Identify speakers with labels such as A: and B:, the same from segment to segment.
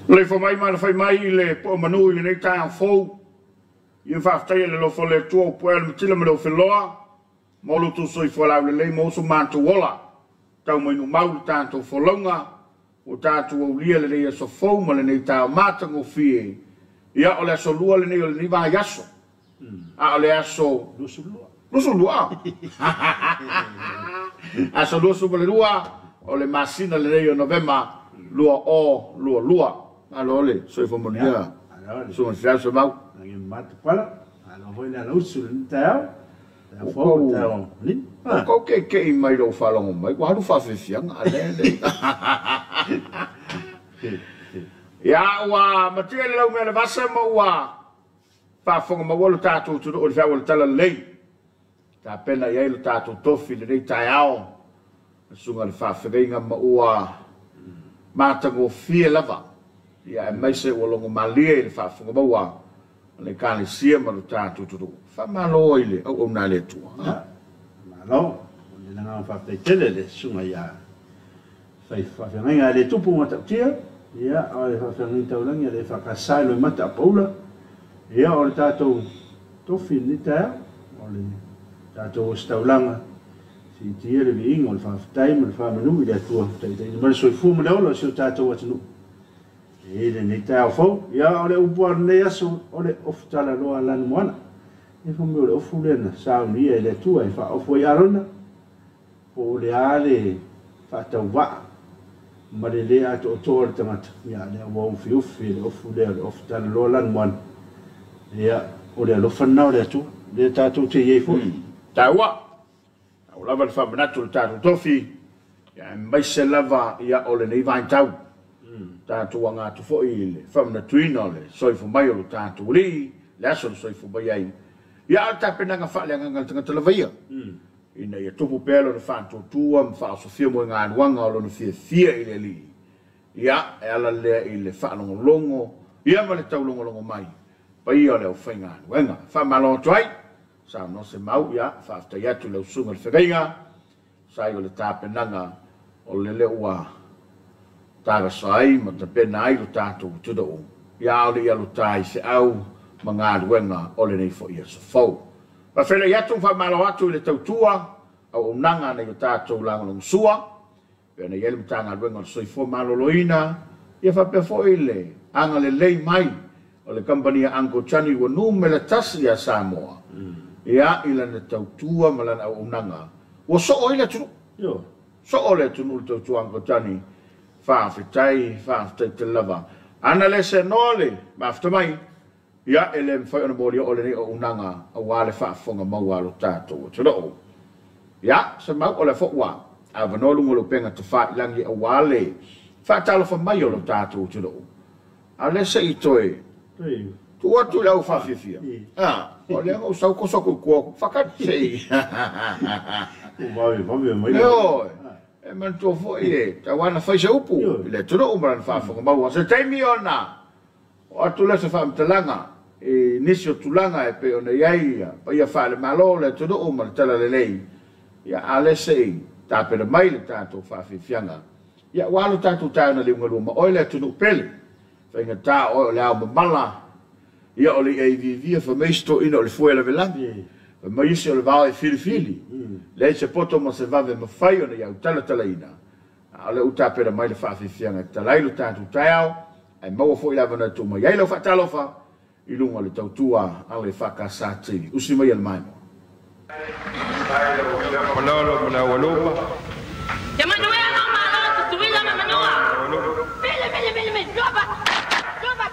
A: Leifo mai ma le fai mai i le po'o manu i lenei taeao fou. Ia faafetaia le alofa o le Atua ua puea le matila ma le ofeloa, ma lo outou soifua laulelei ma so matou ola. Tau mai numau le tatou folauga, ua tatou aulia lenei aso fou ma lenei taeao matagofie. Ia o le aso lua lenei o lenei vaiaso. A o le aso
B: 22.
A: 22. Aso 22 o le masina lenei o Novema 2022. Malo le soifua manuia. Susuga Feau Semau.
B: Lagi matu pala. Alo foi le alausu le taeao. Taeao fou, taeao ni.
A: O kau keikei mai lou faalogo mai, ua alu faafiafiaga a lea le. Ia ua matia le laumea o le vasa ma ua faafofoga maua lo tatou atunuu i le feau o le talalelei. Tapena i ai lo tatou tofi i lenei taeao, le susuga i le faafeagaiga ma ua matagofie lava. Ia aemaise ua logomalie i le faafofoga maua a le Ekalesia ma lo tatou atunuu. Faamalo i le auauna a le Atua.
B: Malo. O le agaga faafetai tele le susuga ia fai faafeagaiga e le tupu matautia. Ia, o le faafeagaiga taulagi a le EFKS i Loimata Apaula. Ia, o le tatou tofi lenei taeao, o le tatou ositaulaga, siitia le viiga o le faafetai ma le faamanu i le Atua, taitaiina mai le soifua ma le ola o si o tatou atunuu i lenei taeao fou. Ia, o le upu a lenei aso, o le ofu talaloa lanumoana. E fai mai o le ofu lea na saunia e le Atua e faaofu ai Arona, po o le a le faatauvaa ma le lē atoatoa o le tagata. Ia, lea ua ufiufi le ofu lea, o le ofu talaloa lanumoana. Ia, o le alofa lena o le Atua, lea tatou te i ai foi.
A: Taua. Taua lava le faamanatu o le tatou tofi, ia aemaise lava ia o lenei vaitau. Tatou aga atu foi i le faamanatuina o le soifua mai o lo tatou Alii, le aso na soifua mai ai. Ia a o le tapenaga faaleagaga a le tagata lava ia, ina ia tupu pea lona faatuatua ma faaosofia moegaluaga o lona fiafia i le Alii. Ia, e ala lea i le faalogologo ia ma le taulogologo mai paia o le aufaigaluega. Faamalo atu ai, saunoa se mau, ia faafetai atu i lau susuga i le feagaiga, sai o le tapenaga o lele ua tavasa ai ma tapena ai lo tatou atunuu, ia a o le i alota i feau ma galuega o lenei foi aso fou. Faafeiloai atu ma faamalo atu i le tautua auaunaga a nai o tatou lagolagosua, pei ona i ai le Matagaluega o le Soifua Maloloina, ia faapea foi le agalelei mai o le kamupani a Uncle Johnny ua numera tasi ia Samoa, ia i lana tautua ma lana auaunaga ua soo ai le atunuu. Soo le atunuu le tautua Uncle Johnny. Faafetai, faafetai tele lava. Ana le seanoa le mafuta mai, ia e le mafai ona molia o lenei auaunaga aua le faafofoga maua a lo tatou atunuu. Ia, Semau, o lea foi ua avanoa luga o le upega tafailagi aua le faatalofa mai o lo tatou atunuu. A o lea se i toe tuu atu i lau faafiafia. O lea na ou sau toso atu i tua, faatali se i.
B: Vave vave mai.
A: Ioe, e manatua foi e tatau lava ona fai se upu i le atunuu ma lana faafofoga maua. Se taimi ona oo atu lea o se faamatalaga i nisi o tulaga e pei ona i ai paia faale-Malo o le atunuu ma le talalelei. Ia, a o lea se i tapena mai le tatou faafiafiaga. Ia, ua alu tatou taeao na liugalua ma oe le atunuu pele. Faigata o oe o le ao mamala. Ia, o le i'a iviivia fai mai isi toeaiina o le fue lavelave. Fai mai isi o le vao e filifili. Leai se poto ma se vave mafai ona ia talatalaina. A o lea ua tapena mai le faafiafiaga e tatala ai lo tatou taeao, ae maua foi le avanoa e tuu mai ai lau faatalofa i luga o le tautua a le EFKS TV. Usi maia le maimoa.
C: Malolo ma le aualuma.
D: Ia manuia lou Malo, Tutuila ma Manua. Mele, mele, mele, mele, drop it, drop it.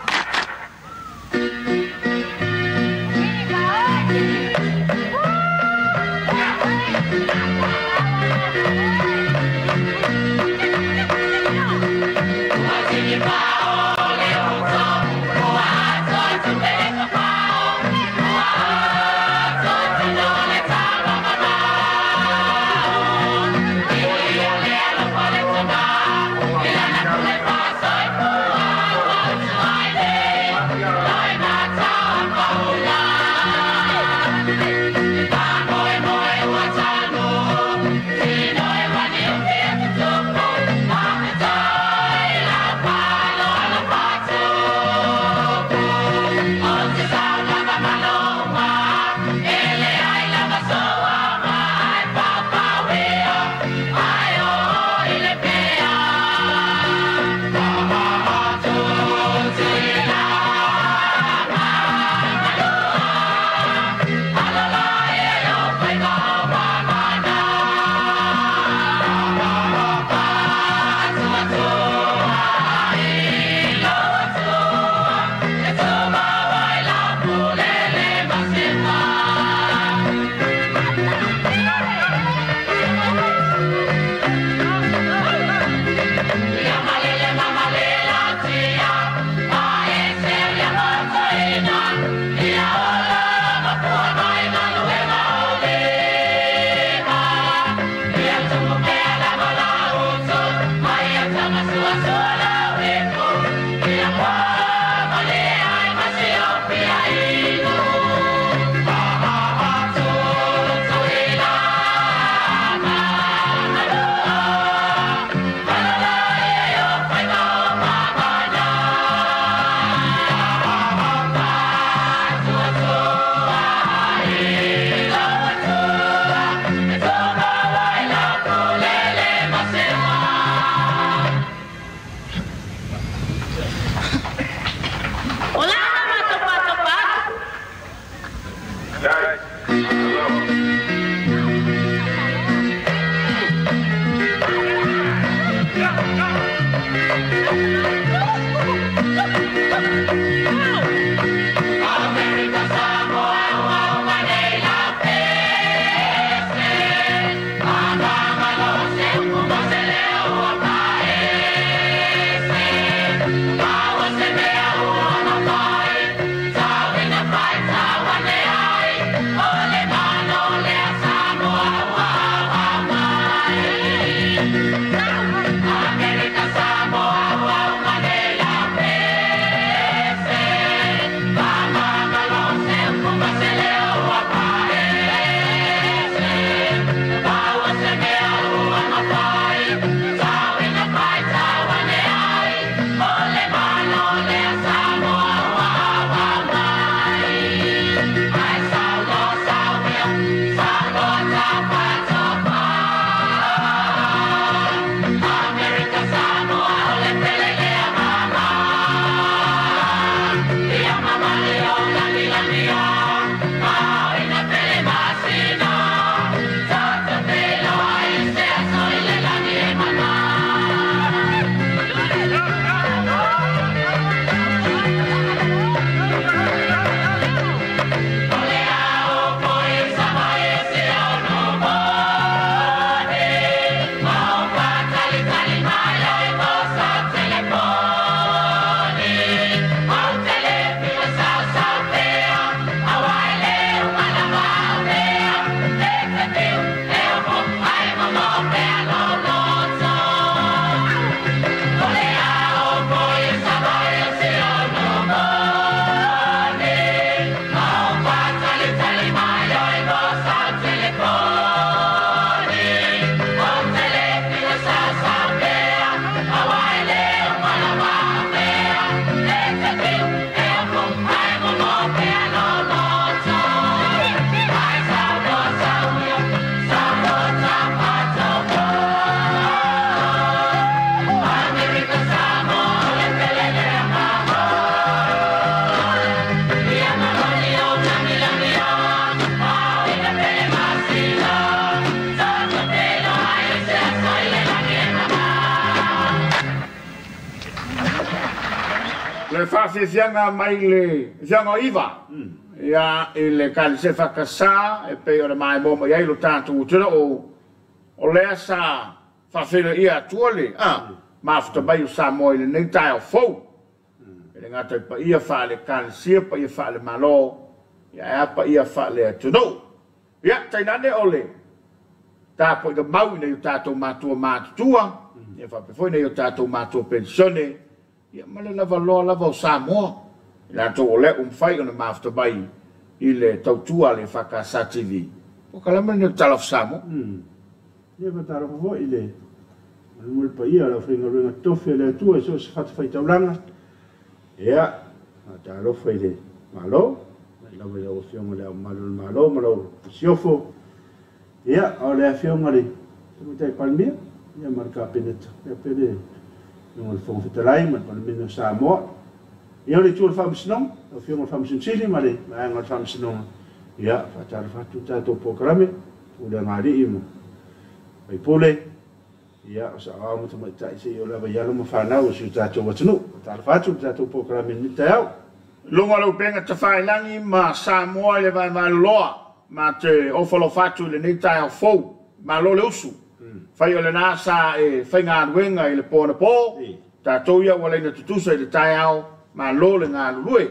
A: Le whawhiwhianga mai le fianga iwa. Ia i le kalise whakasa e pei o le mai mo mai ai lo tātou tira o lea sa whawhira ia atua le. Mafuta mai o Samoa i le nei tae o fou. E le ngata i pa ia wha le kalisia, pa ia wha le malo, ia pa ia wha le atunou. Ia, tainane o le tāpo i ka mau i nei o tātou mātua mātutua, ia whapefoi nei o tātou mātua pensione, ia ma le lava loa lava o Samoa. I lātou o le umwhai o na mafuta mai i le tautua le whakasa TV. O ka lama ni o talof Samoa.
B: Ia whatarafa foi i le malu pa ia la whainga ruenga tofe le atua i so se whata whaitaulanga. Ia, talofa i le malo, mai lava i au afionga le au malu le malo, ma lau siofo. Ia, o le afionga le tamatai palmia, ia ma le kapeneta. Ia pele le Fofoga Fetalai ma le Palemene o Samoa. Ia o le itu o le Faamasinoga, lau Afioga o le Faamasino ma le vaega o le Faamasinoga. Ia, faatalofa atu tatou polokalame, pulega alii ma faipule. Ia, o saoao ma tamaitai se i o lava i alo ma whanau o si o tātou atunuu. Faatalofa atu le tatou polokalame ni taeao.
A: Lunga lau penga tawhailangi ma Samoa i le vaevaeloloa. Ma te ofalofa atu i lenei taeao fou. Malo le usu. Whai o le nā sa e whainga anuenga i le pōna pō. Tātou ia ua leina tutusa i le taeao. Malo le ngā lulue.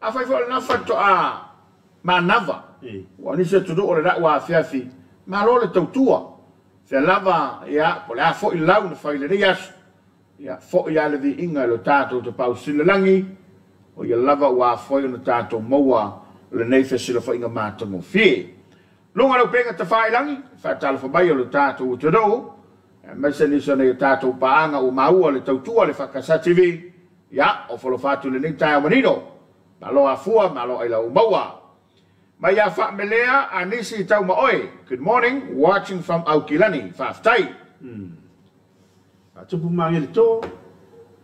A: A whai whai o le nā whato a mānawa. Ua nisi atu o le rau a fiafi. Malo le tautua. Fea lava, ia, po le a foi lau na whai le nei aso. Ia fo'i a le viiga i lo tatou Tapaau Sili i le Lagi, o ia lava ua afoai ona tatou maua lenei fesilafaiga matagofie. Luga o le upega tafailagi, faatalofa mai o lo tatou atunuu, aemaise nisi o nei o tatou paaga ua maua le tautua le EFKS TV. Ia, o folofa atu lenei taeao manino. Malo afua, malo ai lau maua. Mai ia Faamelea Anisi Taumaoe. Good morning, watching from Aukilani. Faafetai.
B: Faatupu magele to,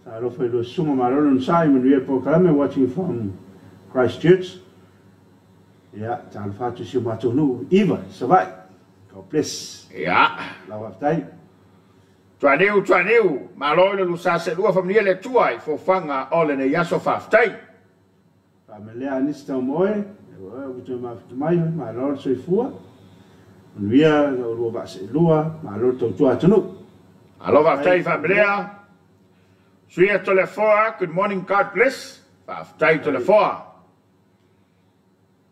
B: talofa i lua susuga malolo na sa i manuia le polokalame, watching from Christchurch. Ia, talofa atu i si o matou nuu Iva, Savaii. God bless.
A: Ia.
B: Lau faafetai.
A: Tuaniu, tuaniu, malo i le lusa se lua familia le tua i fofaga o lenei aso faafetai.
B: Faamelea Anisi Taumaoe, ua toe mafuta mai, malo le soifua. Manuia la ulua vaaseelua, malo le tautua atunuu.
A: Alo faafetai Faamelea. Suia Toleafoa, good morning, God bless. Faafetai Toleafoa.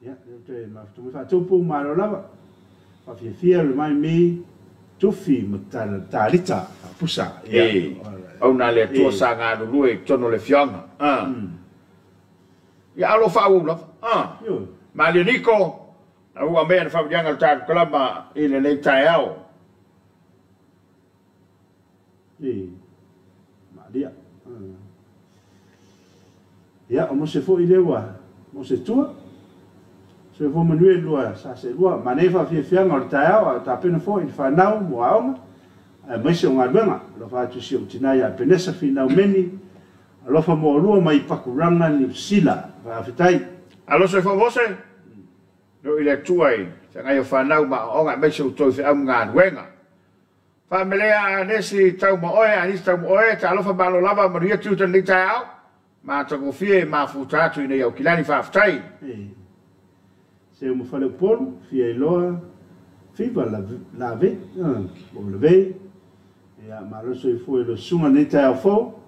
B: Ia, lea toe mafuta mai faatupu, malo lava. Faafiafia remind me, Tufi ma Talita, Faapusa.
A: Ia, auna le Atua sa galulue i totonu o le afioaga. Ia alo faaauau lava. Malie Niko, na ua mea na faamaliaga le tatou kalama i lenei taeao.
B: Malia. Ia, o mose foi lea ua mose tua. Soifua manuia i lua sa seelua. Manaia faafiafiaga o le taeao, a o tapena foi i le fanau mo aoga, aemaise o galuega. Alofa atu si ou tina ia Penesa Finau Meni. Alofa mo olua mai Pakuranga, Niu Sila. Faafetai.
A: Alo soifua mose. No i le Atua i feagai o fanau ma aoaoga aemaise o toe feau ma galuega. Faamelea Anesi Taumaoe, Anisi Taumaoe, talofa malo lava manuia tiute lenei taeao. Matagofie mafuta atu i nei Aukilani faafetai.
B: Se uma fale Upolu, fia iloa, fiva lave, po o lavei. Ia, malo soifua i le susuga lenei taeao fou.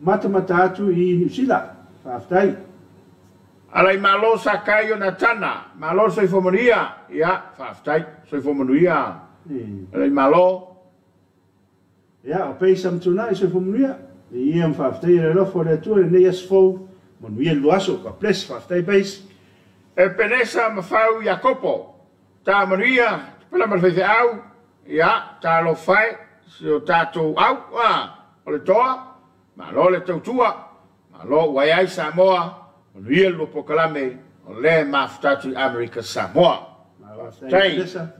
B: Matamata atu i Niu Sila. Faafetai.
A: Alai malo sa kai o Natana, malo soifua manuia. Ia, faafetai, soifua manuia. Alai malo.
B: Ia, o Peisa Matunai, soifua manuia. Ia, faafetai i le alofa o le Atua lenei aso fou. Manuia le aso. God bless. Faafetai Peisa.
A: E Penesa Mafau Iakopo, ta manuia, pela ma le faifeau, ia, talofa e, si o tatou au, o le toa, malo le tautua, malo ua ai Samoa, manuia le lua polokalame, o le mafuta atu i Amerika Samoa.
B: Faafetai Penesa.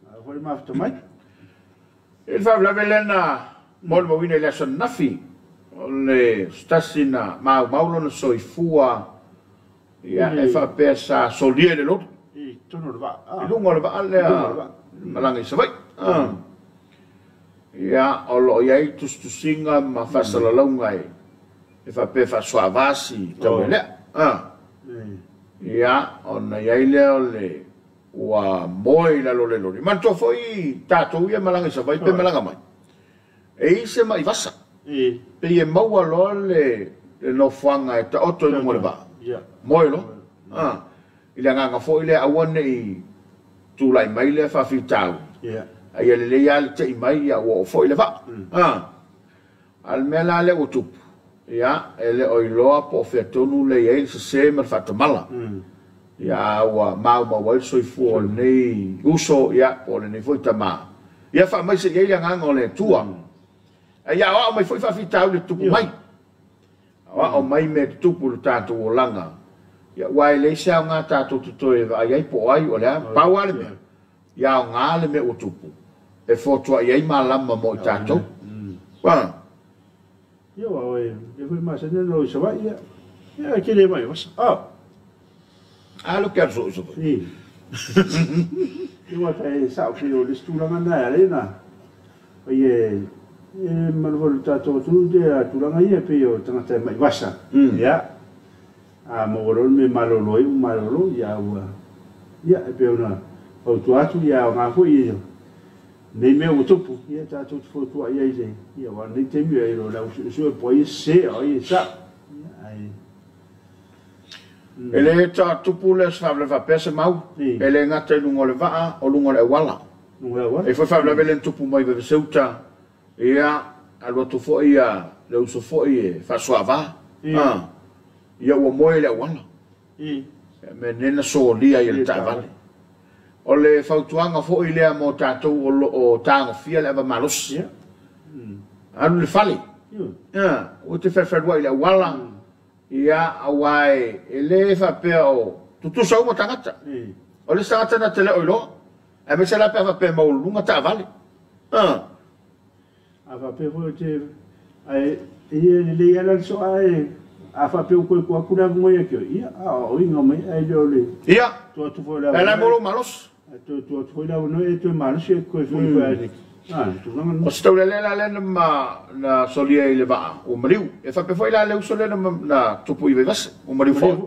B: Malo foi le mafuta mai.
A: I le faalavelave lena mo le mauina i le aso nafi, o le stasi na maumau lona soifua, ia, e faapea sa solia i le lotu.
B: I totonu o le vaa.
A: I luga o le vaa lea, malaga i Savaii. Ia, o loo i ai tusitusiga ma faasalalauga e faapea faasoavasi tau lea. Ia, ona i ai lea o le ua moe i lalo le loli. Manatua foi tatou ia malaga i Savaii pe malaga mai. E i se mai vasa. Pe e maua loa le nofoaga e taoto i luga o le vaa. Moe loa. I le agaga foi lea aua nei tulai mai lea faafitauli. Ai e lelei lava le tei mai ia ua oo foi le vaa. A le mea la lea ua tupu, ia, e le o iloa po o fea tonu le i ai le sese ma le faatamala. Ia, ua maumau ai le soifua o lenei uso, ia, po o lenei foi tamā. Ia faamaise i ai le agaga o le Atua. Ia aoao mai foi faafitauli e tutupu mai. Aoao mai mea tutupu i le tatou olaga. Ia, ua e leai se aoga tatou te toe vaai ai po o ai o le a. Pau lava le mea, ia aoga le mea ua tupu. E fotuai ai malama mo i tatou.
B: Ia, ua oe, le foi masani na o i Savaii, ia. Ia, ke le mai vasa.
A: Alo ke alu so i Savaii.
B: Ia, ua tai sao pe o le tulaga na e ale na. Ai e malu tatou atunuu te a tulaga ia pe o tagata e mai vasa. Ia. A mo ro me malolo ai malolo ia ua. Ia e pe ona fautua atu ia o ngā foi ia. Nei mea ua tupu, ia tatou te fautua i ai le, ia wa nei taimi ai lo lau su e po ai se o ai sa. Ia ai.
A: E le ta tupu le se faalavelave faapea se mau. E le gata i luga o le vaa o luga o le auala.
B: Luga o le auala.
A: E foi faalavelave le tupu mai Veveseuta. Ia, Alu atu foi ia le uso foi e faasoaava. Ia ua moe le auala. Mea nei na solia i le taavale. O le fautuaga foi lea mo tatou o lo o tagofia le ava malosi. Alu le fale. Ua te fefeluai le auala. Ia aua e le faapea o tutusa uma tagata. O le tagata na te le o iloa. Ae maise la pe a faapea maualuluga taavale.
B: A faapea foi o te ai e lelei ala le soa e a faapea ua toe tuu atu le avanoa ia te oe, ia a o oiga mai ae le o le
A: Ia,
B: tuu atu foi o le
A: e la
B: avanoa
A: mo lou malosi.
B: E toe tuu atu foi le avanoa e toe malosi e toe foi foi ai le tulaga
A: O
B: lena.
A: se taulelea la lea na ma na solia i le vaa ua maliu. E faapea foi la le uso lea na tupu i Vaivase ua maliu foi.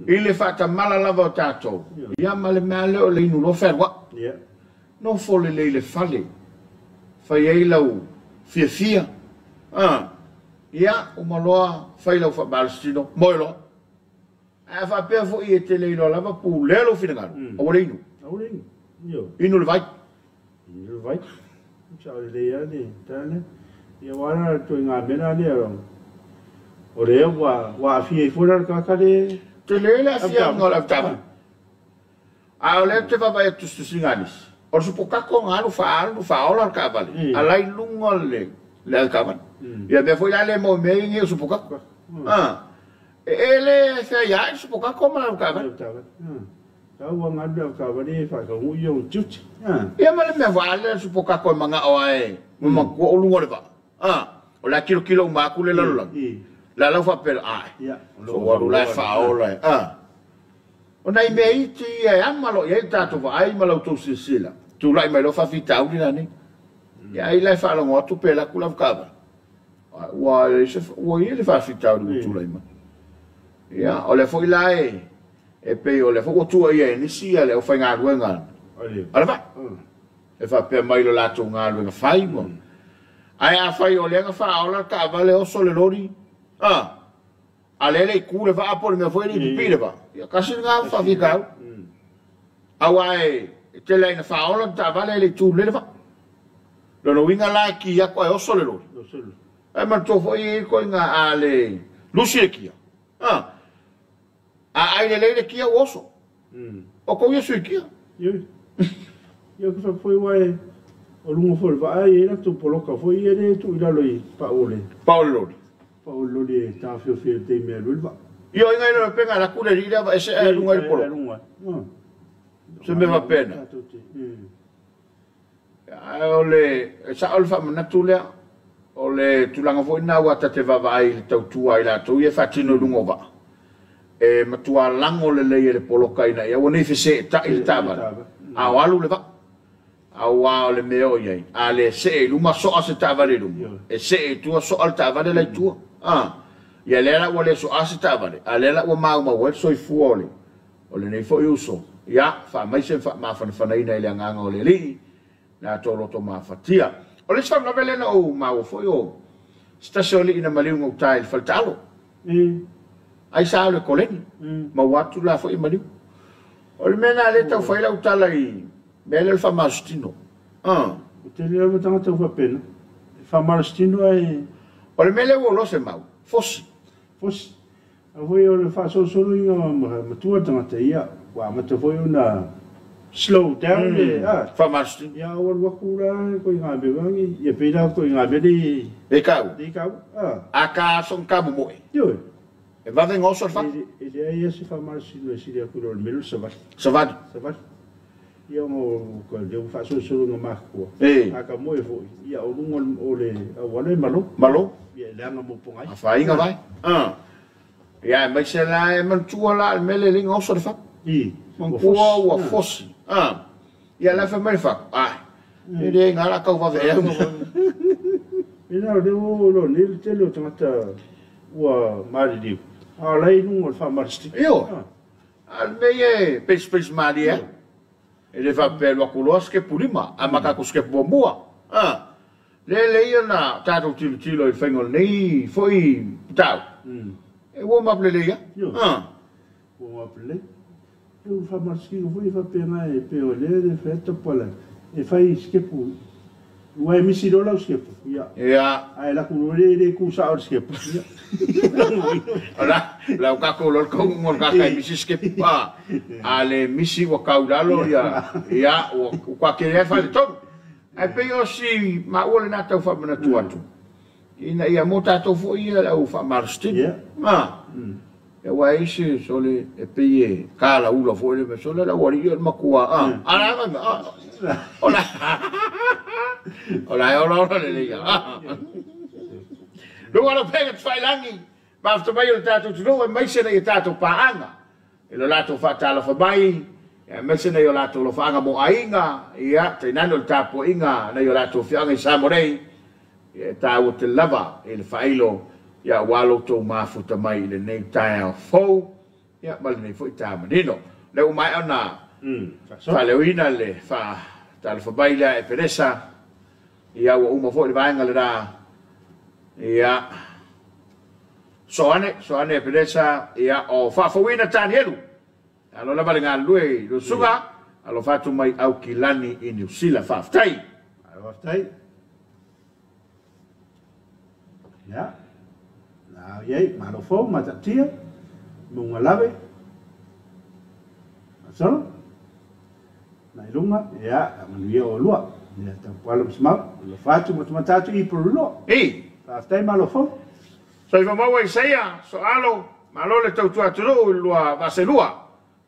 A: I le faatamala lava o tatou. Ia ma le mea lea o le inu loa fealuai. Nofo lelei i le fale. Fai ai lau fiafia. Ia, uma loa fai lau faamalositino, moe loa. Ae a faapea foi e te le iloa lava pulea lou finagalo, aua le inu.
B: Aua le inu.
A: Inu le vai.
B: Inu le vai. Sa o lelei lava le tala lea. Ia aua la le ituaiga mea la lea o lea ua aafia ai foi la le tagata le
A: Tele le aafiaga o le avetaavale. A o lea ou te vaavaai atu i tusitusiga a nisi, o le supokako na alu faaalu faaola le taavale, a la i luga le avetaavale. Ia mea foi la le maua i mea ia nei o supokako. E le feaiaai le supokako ma le avetaavale.
B: Tau ua galu le avetaavale e faataunuu i ona tiute.
A: Ia ma le mea foi a lea le supokako e manao lava e matua o luga o le vaa. O le a tilotilo uma atu le lalolagi. La lau faapea, ai, so ua alu la e faaola e. O nai mea iti ia e ama loa i ai le tatou vaai ma la outou silasila. Tulai mai loa faafitauli lanei. Ia ai la e faalogo atu pe alu atu le avetaavale. Ua ua i ai le faafitauli ua tulai mai. Ia, o lea foi la e pei o lea foi ua tuuaia e nisi le aufaigaluega a le vaa. E faapea mai i lo latou galuega fai. Ae afai o lea na faaola le taavale oso le loli, a lea le i tu le vaa po o le mea foi e le i pipii le vaa, ia tasi lena faafitauli. Aua e tele lava ina faaola le taavale e le i tu lelei le vaa. Lona uiga la e ki atu ae oso le loli. Ae manatua foi e i ai le ituaiga a le lusi le kia, a ai lelei le kia ua oso. O tou ia sui kia.
B: Ia ou te faapea foi aua o luga foi o le vaa e i ai latou poloka foi ia lea e tuu i lalo i pau o le
A: Pau o le loli.
B: Pau o le loli e taofiofi ai i le taimi e alu ai le vaa.
A: Ia o ai nai pe na alu atu le alii lea aveese ae luga i le poloka. Se mea faapena. Ae o le sao le faamanatu lea, o le tulaga foi lena aua ta te vaavaai i le tautua a i latou ia e faatino i luga o vaa. E matua lago lelei e le poloka ina ia aua ne i feseetai le taavale, a o alu le vaa. Aua o le mea o i ai, a le see i luma soa se taavale i luma, e see i tua soa le taavale la i tua. Ia lea la ua le soa se taavale, a lea la ua maumau ai le soifua o lenei foi uso. Ia, faamaise ma faamafanafanaina i le agaga o le Alii, le atoa loto mafatia. O le isi faalavelave lea na ou maua foi o se tasi o alii na maliu gauta i le faletaalo. Ai sa o le koleni, maua atu la foi maliu. O le mea lena lea e tau fai lau tala i mea lea o le faamalositino.
B: O tele lava tagata ua faapena, e faamalositino ae.
A: O le mea lea ua ou iloa se mau, fosi.
B: Fosi. A foi o le faasolosoloina matua le tagata, ia, ua amata foi ona slow down le
A: Faamalositino.
B: Ia, ua alu atu la ituaiga mea foi ia pei la ituaiga mea lea
A: E taua.
B: Lea e taua.
A: A ta soona ta momoe.
B: Ioe.
A: E vave ona oso le fatu.
B: E leai lava se faamalositino e sili atu i lo le mea lea o le savali.
A: Savali.
B: Savali. Ia ona o lea ua faasolosolo ina matutua. A ta moe foi, ia o luga o le auala e malo.
A: Malo.
B: Ia e leaga mo pogai.
A: Afaina vai. Ia aemaise la e manatua la le mea lea e le oso le fatu. Manatua ua fosi. Ia la e fai mai le fatu, ai, e le ina la tau vave ea.
B: Ina o lea ua oo loa nei le tele o tagata ua maliliu, a o la e i luga o le faamalositino.
A: Ioe. A o le mea ia e peisipeisimālie lava. E le faapea e alu atu loa sitepu 5, a ma tatou sitepu muamua. Lea lelei ona tatou tilotilo i le faiga o lenei foi mataupu. E warm up lelei lava.
B: Warm up lelei. E ua faamalositino foi e faapena e pei o lea e fai atu pala e fai sitepu. Ua e misi loa lau sikepu. Ia.
A: Ia.
B: Ae laku loa le le ku sao le sikepu. Ia.
A: O la, la o kako loa le kauga o le kaka e misi sikepu. A, a le misi ua kau lalo ia, ia, ua ua kele ai faaletonu. Ae pei o si maua lena tau faamanatu atu. Ina ia mo tatou foi ia le au faamalositino.
B: Ia.
A: A. Ia aua e isi sole e pei e kalaula foi le mea sole le aualii o le matua a. A la ma a. O la o la e ola ola lelei a. Luga o pega te whailangi, mafta mai o le tātou atunuu aemaise nai o tātou paaga. I lo latou faatalofa mai, aemaise nai o latou alofaaga mo aiga, ia, tainane o le tapuaiga nai o latou afioaga i Samoa nei, ia, e taua tele lava i le faailo, ia, aua lo outou mafuta mai i lenei taeao fou, ia, ma lenei foi taeao manino. O lea ua maea ona faaleoina le faatalofa mai lea a Epenesa, ia, ua uma foi le vaega lena, ia, so ane, so ane Epenesa, ia, o faafouina Tanielu, alo lava le galulue i Lusuga, alofa atu mai Aukilani i Niu Sila, faafetai.
B: Faafetai. Ia. Na iai, malo fou, matautia, maunga lave. Masalo. Na i luga, ia, manuia o lua. Ia, taupuala ma semau. Alofa atu, matamata atu i Poluloa.
A: I.
B: Faafetai malo fou.
A: Soifua maua Isaia, Soalo, malo le tautua atunuu i le lua vaaselua.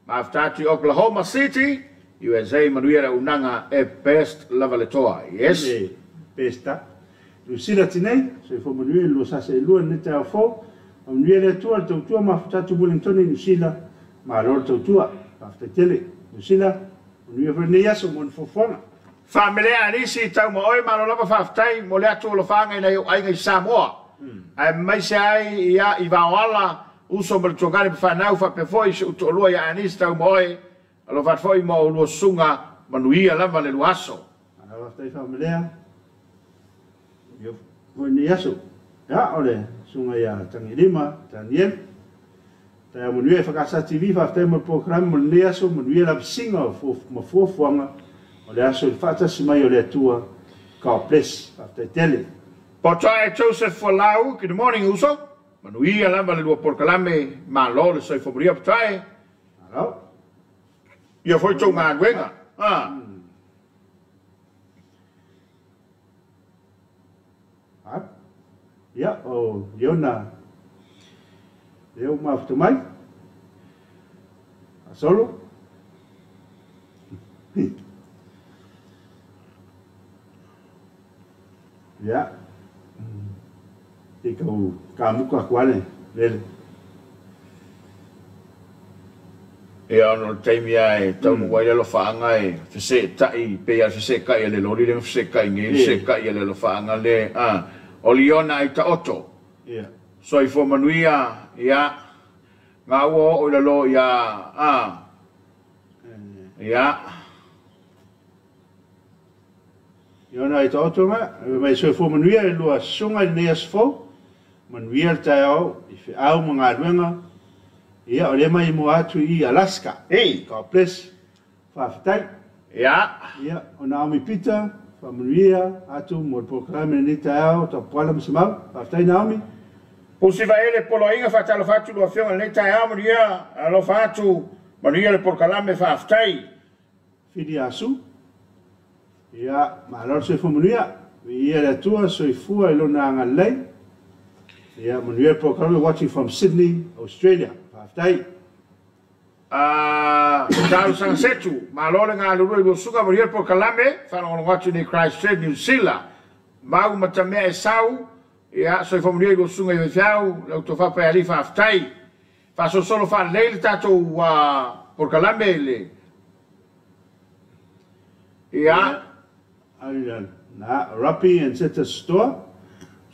A: Mafuta atu i Oklahoma City, USA, manuia le auaunaga e best lava le toa. Yes.
B: E, best a. Lusila tinei, soifua manuia i le lua sasa e lua lenei taeao fou. Manuia le Atua le tautua mafuta atu Wellington i Niu Sila. Malo le tautua. Faafetai tele. Niu Sila, manuia foi lenei aso mo ni fuafuaga.
A: Faamelea Alisi tau ma oe malo lava faafetai mo le atu o alofaaga i nai ou aiga i Samoa. Aemaise ai ia i Vaoala, uso ma le tuagane ma fanau faapea foi si ou toalua ia Anisi tau ma oe. Alofa atu foi ma oulua susuga manuia lava le lua aso.
B: Malo faafetai Faamelea. Manuia foi lenei aso. Ia, o le susuga ia Tagilima Daniel. Taeao manuia e Fakasa TV, faafetai mo le polokalame mo lenei aso, manuia lavasiga o ma fuafuaga o le aso i le faatasi mai o le Atua. God bless. Faafetai tele.
A: Potoae Joseph Folau, good morning uso. Manuia lava le lua polokalame, malo le soifua manuia Potoae.
B: Malo.
A: Ia foi tou galuega. Ah.
B: Ha? Ia, o Leona lea ua mafuta mai. Solo. Ia. Te kau kamuka aku ane, lele.
A: Ia ona o le taimi lava e taunuu ai le alofaaga e feseetai pei lava le feseetai a le loli lea ma feseetai nei le feseetai a le alofaaga le a o Liona ai taoto.
B: Ia.
A: Soifua manuia ia ga ua oo i lalo ia a ia.
B: Liona ai taoto ga mai soifua manuia i lua susuga i lenei aso fou. Manuia le taeao i feau ma galuega. Ia, o lea mai mua atu i Alaska.
A: Ei.
B: God bless. Faafetai.
A: Ia.
B: Ia, o Naomi Peter, faamanuia atu mo le polokalame lenei taeao, tapuala ma semau. Faafetai Naomi.
A: Pusi Vaele Poloaiga faatalofa atu lua afioga i lenei taeao manuia alofa atu manuia le polokalame faafetai.
B: Fili Asu. Ia, malo le soifua manuia. Viia le Atua, soifua i lona agalelei. Ia, manuia le polokalame watching from Sydney, Australia. Faafetai.
A: A talosaga setu, malo le galulue i lua susuga manuia le polokalame faalogologo atu nei Christchurch New Zealand. Mau matamea e sau, ia soifua manuia i lua susuga i faifeau, lau tofa Paialii faafetai. Faasolosolo faalelei le tatou polokalame le ia.
B: Ia, na, Rapi and Seta Sotoa.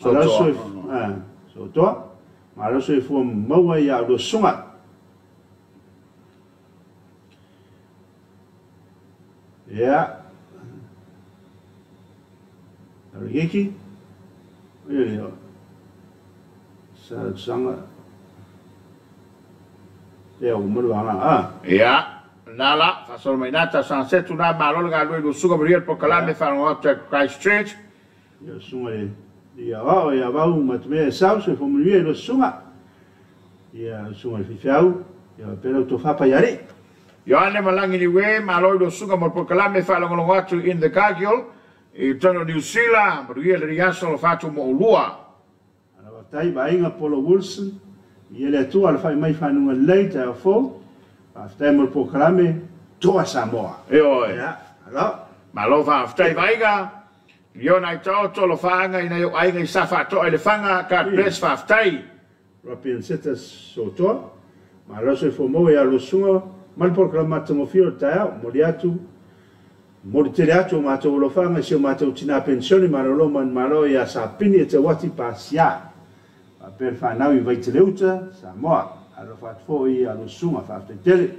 B: Malo
A: Sotoa.
B: Sotoa. Malo soifua maua ia lua susuga. Ia. Arigiki. Ia lea. Sa sanga. Ia o malu anga a.
A: Ia, Nala, faasolo mai nata sansetu na malo le galue lo suga maria le pokalame whanonga Christchurch.
B: Ia suga le ia wao ia wau matumea e sau se fo manuia i lo suga. Ia suga le fifeau ia pera o tofapa iari.
A: Ioane malangi ni we malo i lo suga mo le pokalame whanonga atu in the Cargill i tono New Zealand manuia le riaso lo fatu mo ulua.
B: Ala waftai vainga Polo Wilson ia le atua le whai mai whanunga lei te au fō. Waftai mo le pokalame toa Samoa.
A: E oe.
B: Ia, alo.
A: Malo waftai vainga. Iona i taoto lo whaanga ina yo ainga i sa whaatoa i le whanga. God bless waftai.
B: Rapian seta sotoa. Malo se fo ia lo sunga. Mal pokalame matangofio le taeao. Moli atu. Moli tele atu o mātou lo whaanga si o mātou tina pensione. Malo man malo ia sa pini e te wati pasia. Per whanau i Vaiteleuta, Samoa. Alo whaatfo i alo sunga whaaftai tele.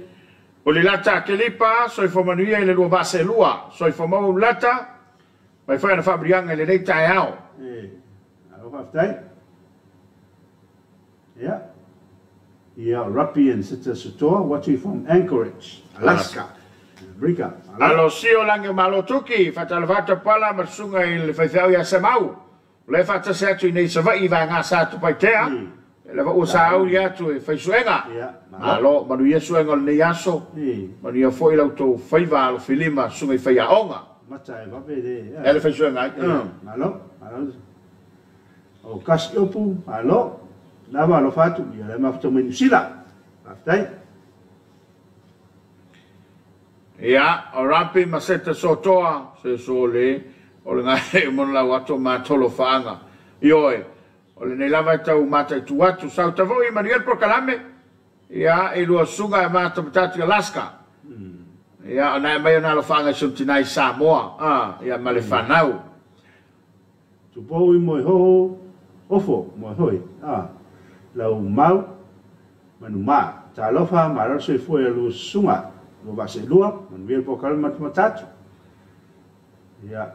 A: O le lata kelipa, soifo manuia i le lua vase lua. Soifo mau lata, mai whai ana whaamrianga i le nei taeao.
B: E, alo whaaftai. Ia. Ia, Rapi and Sita Sotoa, watching from Anchorage, Alaska. America.
A: Alo sio lange malo tuki, whatalavata pala masunga i le whaiwhau ia Samau. Le whatase atu i nei savai vai ngā sa atu pai tea. Le wa ua sa au i atu e whaisuenga. Malo, manuia suenga o le nei aso. Manuia foi lau tau whaiva alo filima sunga i whaia onga.
B: Mata e wape le.
A: E le whaisuenga ai.
B: Malo, malo. O kasi opu, malo. Lava alo whatu, ia le mawhito mai Nusila. Whaftai.
A: Ia, o rapi maseta sotoa, se so le, o le ngai mon lau ato mātolo whaanga. Ioe, o le nei lava e tau mātai tu atu, sau tavo i Manuel Prokalame, ia, e lua sunga e māta matatu Alaska. Ia, o nai mai o nalo whaanga i suntinai Samoa, ia, ma le whanau.
B: Tupou i moe hoho, ofo, moe hoi, lau mau, manu mā, talofa, mararo soifua ia lua sunga, lua vase lua, manuia le pokalame matamatatu. Ia,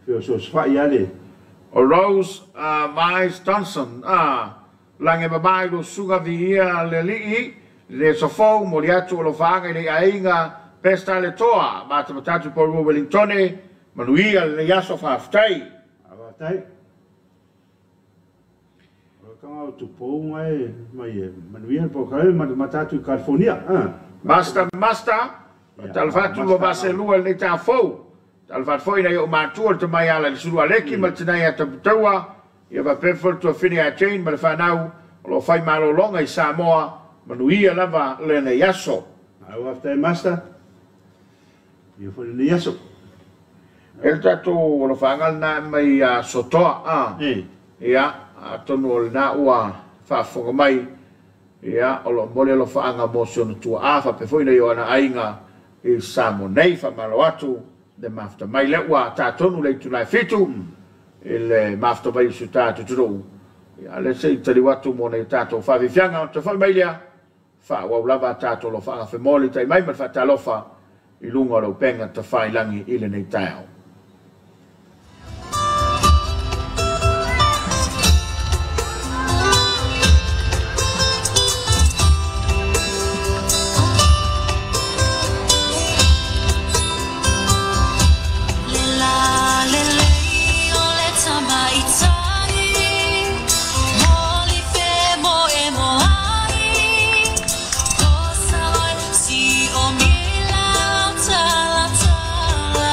B: feo sosofai ia le.
A: O Rose Mais Johnson, lange mabai lo sunga vi ia le lii, le sofou, moli atu o lo whaanga i le ainga, pesta le toa, matamatatu Paul Wellingtone, manuia le iaso whaftai.
B: Whaftai. O kanga o tupou mai, mai manuia le pokalame matamatatu i California.
A: Master, master, talafatu lo vase lua le ta fou. Talafatu foi na i o mātua le tamai ala le suru aleki ma le tinai a taputaua. Ia va pefo le tuafine a Jane ma le whanau o lo whai malolonga i Samoa manuia lava le nei aso.
B: Au waftai master, ia foi le nei aso.
A: E le tatou o lo whangal nā mai a Sotoa. Ia, atonu o le nā ua whaafonga mai. Ia, o lo mole lo whaanga mō si ona tua a, whape foi na i o ana ainga i Samoa nei, whamalo atu le mafta mai le ua tātonu le itulai fitu i le mafta mai su tātu turu. Ia, le se i tali watu mō nei tātou whawhiwhianga, o te whai mai lea, wha wau lava tātou lo whaanga whemoli tai mai ma whatalofa i lunga o lau penga ta whailangi i le nei taeao.
E: Si o mi lau tala tala.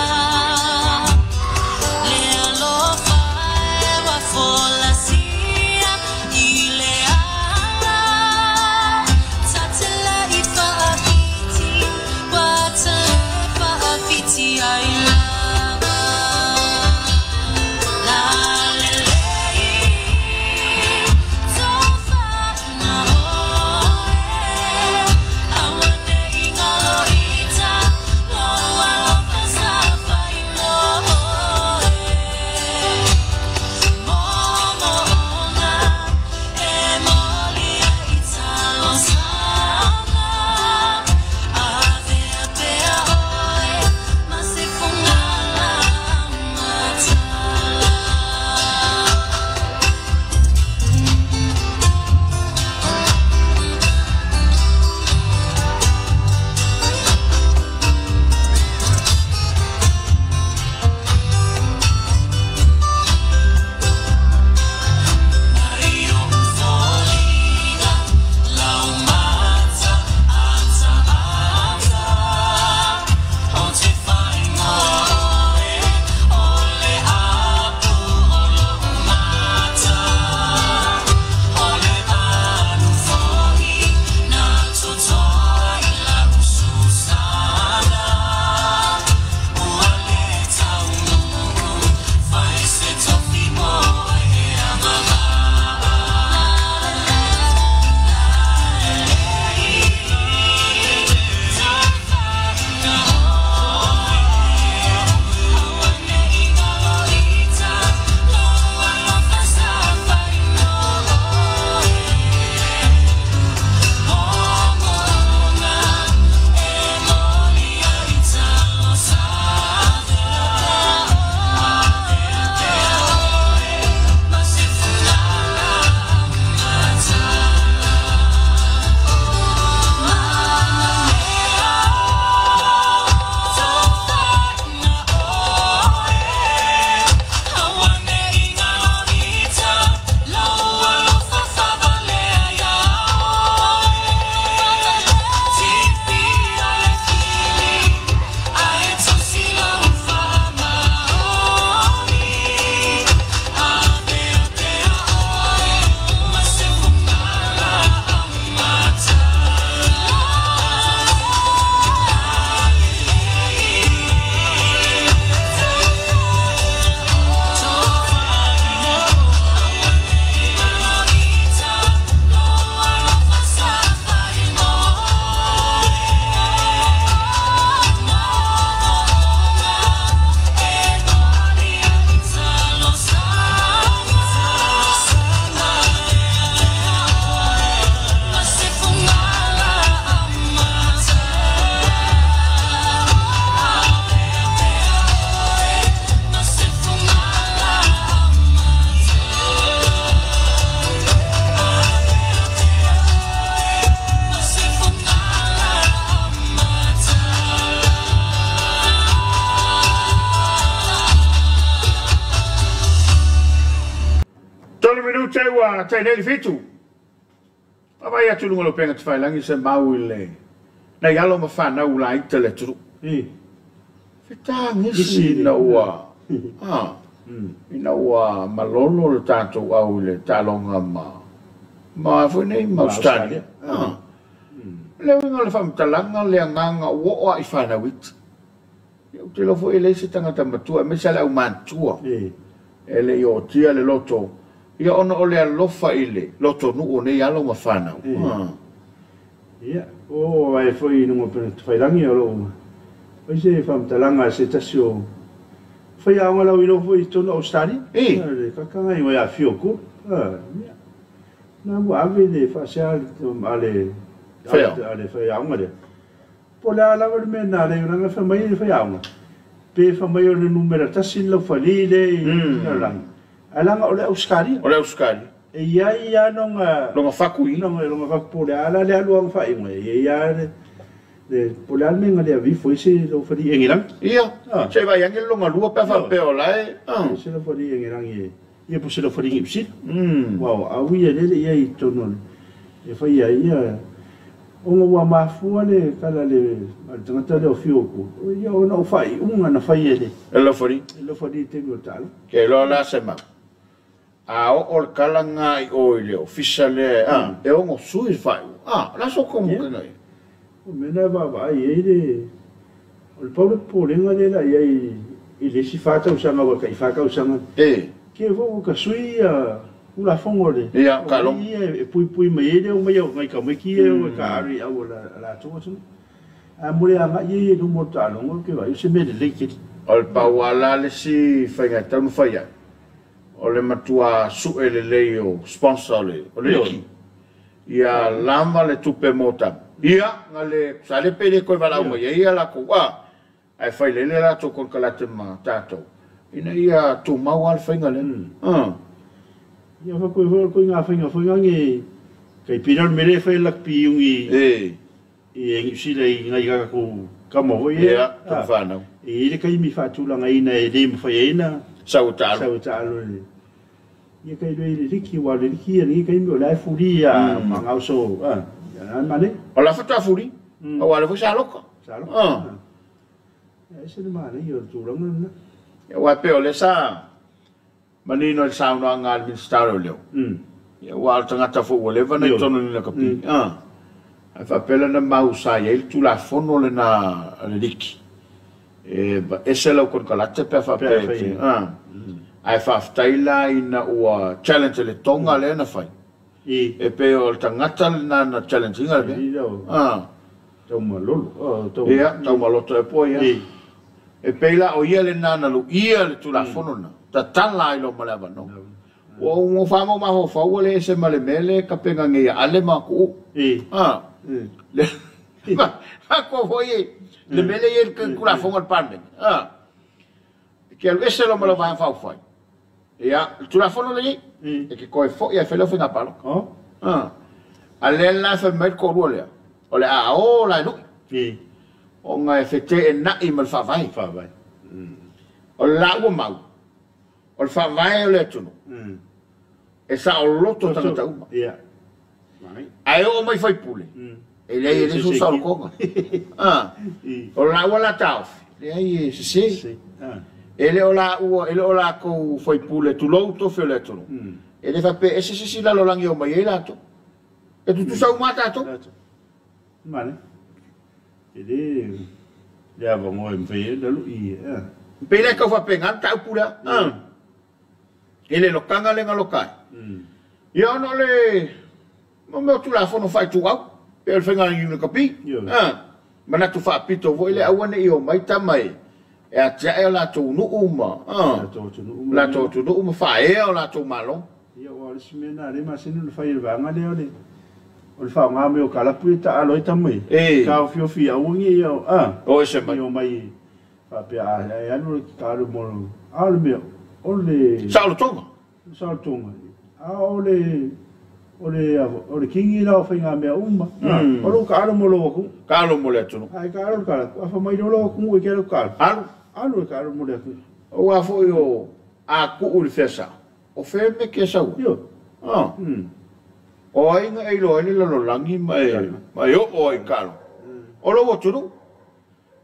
A: Tolu minute ua tai nei le 7. Vaavaai atu i luga o le upega tafailagi se mau i le nai alo ma fanau laita le atunuu. Fetagisi ina ua ina ua malolo le tatou au i le taaloga ma foi nei ma Australia. Le uiga o le faamatalaga le agaga ua oo lava i fanau iti. Ia ou te iloa foi e leai se tagata matua aemaise lava le aumatutua e le i ootia le loto ia ona o le alofa i le lotonuu o nei alo ma fanau.
B: Ia, o ae foi i luga o upega tafailagi o lo o fai se faamatalaga a se tasi o faiaoga lauiloa foi i totonu o Ausetalia. Le kakaga i ia Fio Kulu. Ia, na ua ave le faasea a le faiaoga lea. Po o le a lava le mea na alai leaga fai mai le faiaoga, pe fai mai o le numera 1 le laufali lea i le lalolagi, ae leaga o le Ausetalia.
A: O le Ausetalia.
B: E i ai lava
A: lona faku i.
B: Lona faku po o le a la le alu aga faaiuga, e i ai lava le po o le a le mea na le avifo ai se laufali egelagi.
A: Ia, se i vaai ane le lona lua pe a faapea o la e.
B: Se laufali egelagi ia po o se laufali Niu Sila. Aua o au ia lele i ai i totonu o le e fai ai ia ona ua mafua le tala a le tagata lea o Fio Kulu, ia ona o faaiuga na fai e le
A: laufali.
B: E laufali i le taimi o le taaloga.
A: Ke iloa la se mau. A oo le kala ngā i o i le ofisa lea, e ono sui le faaiuga. La so komu kena ia.
B: O mea na vaavaai ai le o le pau le popolega lea la i ai i le isi 4 tausaga ua tai 4 tausaga. Ke foi ua ka sui ia Tulafono le
A: Ia, taaloga.
B: Ia e puipui mai ai le omai o nai tamaiti ia o ka alu i au o latou atunuu. A mo le agai ia i luma o le taaloga ou te vaai o se mea lelei tele.
A: O le pau lava la le isi faiga e tatau ona fai ai, o le matua sue lelei o sponsor o le liki. Ia lava le tupe mo tama. Ia, na le sa le pe le koe valaau mai ai ia latou ae fai lele latou konekarate ma tatou. Ina ia tumau lava le faiga lea.
B: Ia fa koe foi koe ngā whainga whainga nge kai pira o le mere whai lakpi iungi i e Niu Sila i ngai kakakou kama foi e.
A: Ia, tau whanau.
B: E i le kaimi whaatulanga ina e le mawhai e ina.
A: Sau taalo.
B: Sau taalo le. Ia kai loe le liki, wa le liki ia le kaimi o le ai furi ia mangau so. Ia mane.
A: O la whata furi. O wale foi sa loka.
B: Sa loka. Ia ese le mane i o le tūranga na.
A: Ia wa pe o le sa manino le saunoaga a le Minista o Leoleo. Ia ua o le tagata foi ua leva ona i totonu i lena kapi. Ae faapea lana mau sa i ai le Tulafono lena a le liki. E ese lau konekarate pe a faapea e Ae faafetai la ina ua challenge le tonga lea na fai. E pe o le tagata lena na challenge ina le mea.
B: Tau malolo.
A: Ia, tau maloto e po ia. E pei la o ia lena na luia le Tulafono na. Tatala ai lo ma le avanoa. Ua ugo whamau mafaufau le ese ma le mele ka penga ngeia ale ma ku'u. Le ko foi e le mele ia le Tulafono a le Palemene. Ke alu ese lo ma le vaega faaufai. Ia, le Tulafono lenei. E ke koe foi ai fai lea o faiga palota. A lea la e fai mai le toalua lea. O le a o la e lui. Ona e feteenai ma le faavae. O le la ua mau. O le faavae o le atunuu. E saoloto tagata uma. Ae oo mai faipule. E leai e le so saolotoga. O le la ua la taofi. Leai e sese. E le o la ua, e le o latou faipule tulou tofi o le atunuu. E le faapea ese se isi lalolagi o mai ai latou. E tutusa uma tatou.
B: Mane. E le le avanoa e mawhai e lalu i.
A: Pe le kau faapena le taupu lea. E le lokanga le ngalokai. Ia ona o le mo mea o Tulafono faaituau pe o le faiga i le kapi. Manatu faapito foi le aua nei o mai tama e e atiae o latou nuu ma latou atunuu ma faaea o latou malo.
B: Ia o le si mea na le masini na fai le vaega lea o le o le faaaoga mai o kalapu e taalo ai tama e. Ka ofiofi aua nge ia
A: O ese mai.
B: O mai faapea e alu le taalo mo a le mea o le
A: Saolotoga.
B: Saolotoga. A o le o le o le kingi la o whainga mea uma. O lo ka alo mo lo aku.
A: Ka alo mo le atunuu.
B: Ai ka alo ka alo. A fa mai lo aku e ke alo ka alo.
A: Alu.
B: Alu e ka alo mo le aku.
A: O a foi o a ku le fesa. O fe me ke sau.
B: Io.
A: O aiga e iloa ai le lalolagi ma e oo ai i taaloga. O lou atunuu.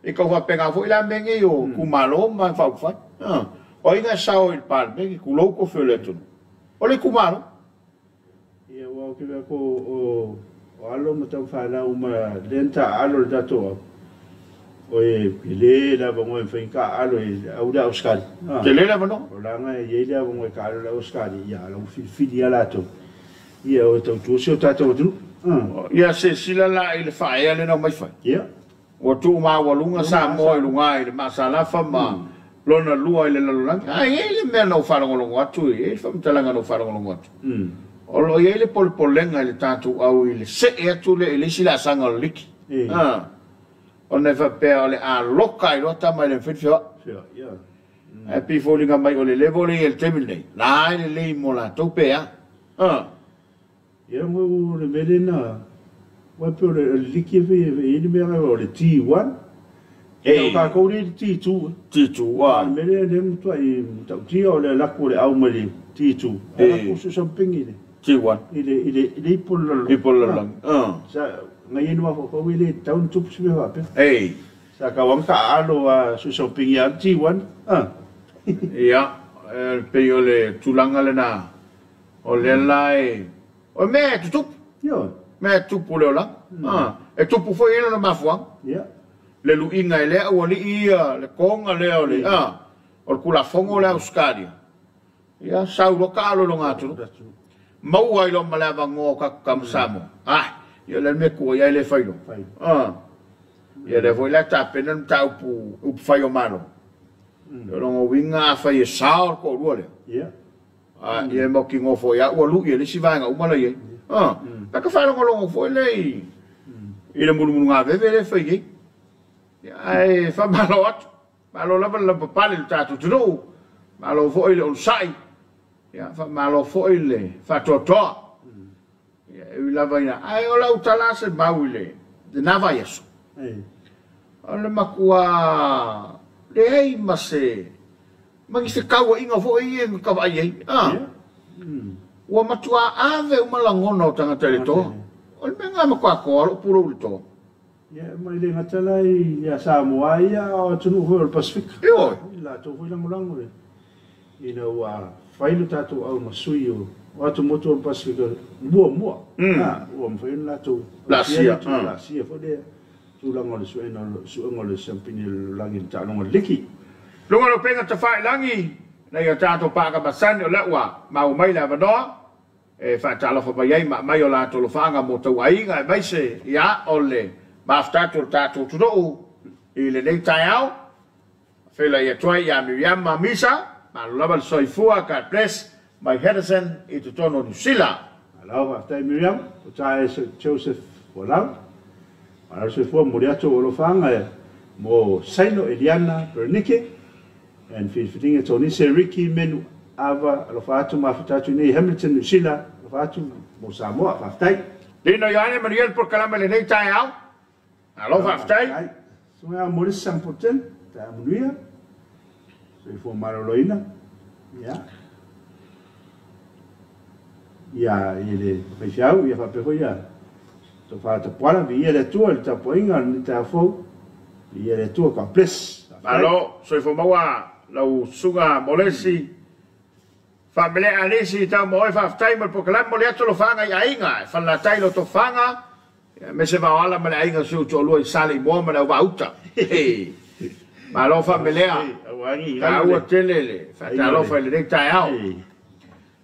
A: E tau faapena foi la mea nei o itumalo ma faaupufai. O aiga e sao i le Palemene, tulou tofi o le atunuu. O le itumalo.
B: Ia, ua ou te vaai atu o alo ma tamafanau ma lea na taaalo i le tatou au, o e tele le avanoa e mafai ona taaalo i le au lea Ausetalia.
A: Tele le avanoa.
B: O laga e i ai le avanoa e taaalo i le au Ausetalia, ia a o la ua filifili lava latou, ia o e tautua si o tatou atunuu.
A: Ia silasila la i le faaea lea na omai fai.
B: Ia.
A: Ua tuumaualuga Samoa i luga i le maasalafa ma lona lua i le lalolagi. Ae i ai le mea na ou faalogologo atu, e i ai le faamatalaga na ou faalogologo atu. O lo o i ai le polepolega i le tatou au i le see atu lea i le isi laasaga o le liki. Ona e faapea o le a loka ai loa tama e le mafai ona feoai. Ae pei e foliga mai o le level lea e i ai i le taimi lenei, la e lelei mo latou pe a.
B: Ia o le mea lena, aua e pei o le liki e fai e i ai le mea o le T1. Ia o tatou lea i le T2.
A: T2,
B: a. O le mea lea lea e matuai matautia o le alu atu o le au mai le T2, alu atu sue something i le
A: T1.
B: I le i le i le ipu o le lalolagi.
A: Ipu o le lalolagi.
B: Sa nai ai mafaufau e le tatau ona tupu se mea faapea. Sa tau lava ona taaalo a sue something ia le T1.
A: Ia, e pei o le tulaga lena. O lea la e, o mea e tutupu.
B: Ioe.
A: Mea e tutupu i le olaga. E tupu foi i lona mafuaaga.
B: Ia.
A: Le luiga e lea aualii ia le toga lea o le, o le Tulafono lea a Ausetalia. Ia, sau loa taalo i lona atunuu. Maua ai loa ma le avanoa o tatou tama Samoa. Ah, ia o le a le mea e tua i ai le fai loa. Ia lea foi la e tapena le mataupu upufai o Malo. O lona uiga afai e sao le toalua lea.
B: Ia.
A: A ia e mautinoa foi lava ua lui e le isi vaega uma la i ai. A, ta te faalogologo foi lea i, i le mulumulugaveve lea e fai nei. Ia, ae faamalo atu. Malo lava le lavapapale i le tatou atunuu. Malo foi le onosai. Ia, faamalo foi le faatoatoa. Ia, e ui lava ina, ae o lau tala se mau i le, lena vaiaso. O le matua leai ma se ma ni fekauaiga foi ia na vaai ai. Ua matua ave uma lagona o tagata i le toa. O le mea lena e matua toa lou pulou i le toa.
B: Ia, ma e le gata la ia Samoa ia, a o atunuu foi o le Pasefika.
A: Ioe.
B: I latou foi lagolago le, ina ua fai lo tatou au ma sui o atumotu o le Pasefika muamua, ua mafai ona latou
A: laasia,
B: laasia foi lea tulaga o le suega o le siampini o le lalolagi i le taaloga o le liki.
A: Luga o le upega tafailagi, ina ia tatou paga masani o lea ua maua mai le avanoa e faatalofa mai ai ma aumai o latou alofaaga mo tauaiga aemaise ia o le mafuta atu o le tatou atunuu i lenei taeao. Feiloai atu ai ia Miriama Misa, malo lava le soifua, God bless, mai Henderson i totonu o Niu Sila.
B: Malo faafetai Miriam, o tae Joseph Folau. Malo le soifua, momoli atu ou alofaaga mo Sailo Eliana Berenike and filifiliga Tonise Ricky Menu Ava, alofa atu mafuta atu i nei Hamilton Niu Sila, alofa atu mo Samoa, faafetai.
A: Lino Ioane manuia le polokalame i lenei taeao. Malo faafetai.
B: Susuga ia Maurice Sangpotel, taeao manuia, soifua maloloina. Ia. Ia, i le faifeau, ia faapea foi ia Tofa Tapuala, viia le Atua i le tapuaiga o lenei taeao fou. Viia le Atua, God bless. Faafetai.
A: Malo, soifua maua lau susuga Molesi. Faamelea Alisi tau ma oe faafetai mo le polokalame momoli atu alofaaga i aiga e falelatai lo tofaga aemaise vaoala ma le aiga o si ou toalua i Saleimoa ma le Auvaauta. Malo faamelea taua tele le faatalofa i lenei taeao.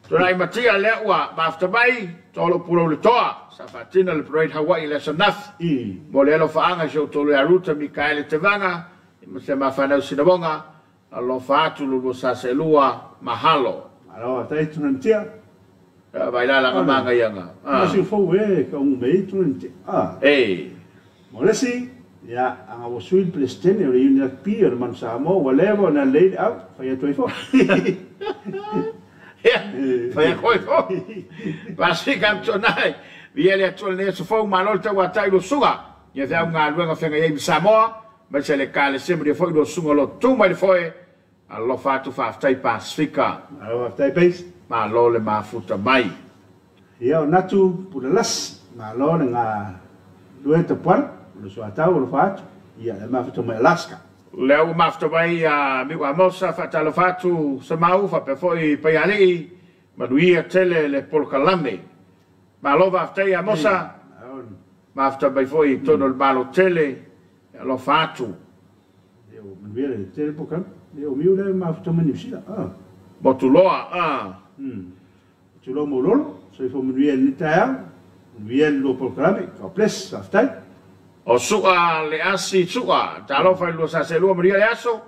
A: Tulai matia lea ua mafuta mai toa lou pulou le toa sa faatino le parade Hawaii i le aso ananafi. Mo le alofaaga i si ou toalua ia Ruta Mikaele Tevaga ma si a ma fanau Sinamoga. Alofa atu lulua sa seelua, mahalo.
B: Malo faafetai Tuna Nitia.
A: Vai la laga mangaiaga.
B: Ma siu fou e ka umu mei Tuna Nitia.
A: Ei.
B: Mo le isi, ia, anga ua sui le Peresetene o le Union Rugby o le Manu Samoa ua leva ona lelei le au, fai atu ai foi.
A: Ia, fai atu ai foi. Pasika Antonai, viia le Atua i lenei aso fou, malo le tauatai i lua susuga. Ia feau galuega feagai ai ma Samoa. Aemaise le Ekalesia manuia foi lua susuga o lo o tu mai le foe. Alofa atu faafetai Pasefika.
B: Malo faafetai Pace.
A: Malo le mafuta mai.
B: Ia o Natu Pulalasi, malo le galulue tapuala, o le soatau o alofa atu, ia le mafuta mai Alaska.
A: Lea ua mafuta mai ia Miu Amosa, faatalofa atu Samau, faapea foi Paialii, manuia tele le polokalame. Malo faafetai Amosa, mafuta mai foi i totonu o le Malo tele, alofa atu.
B: Ia ua manuia le tele polokalame. Ia o Miu lea mafuta mai Niu Sila.
A: Motuloa.
B: Tulou Maulolo, soifua manuia i lenei taeao, manuia le lua polokalame. God bless, faafetai.
A: O Sua le asi Sua, talofa i le lua sa seelua, manuia le aso,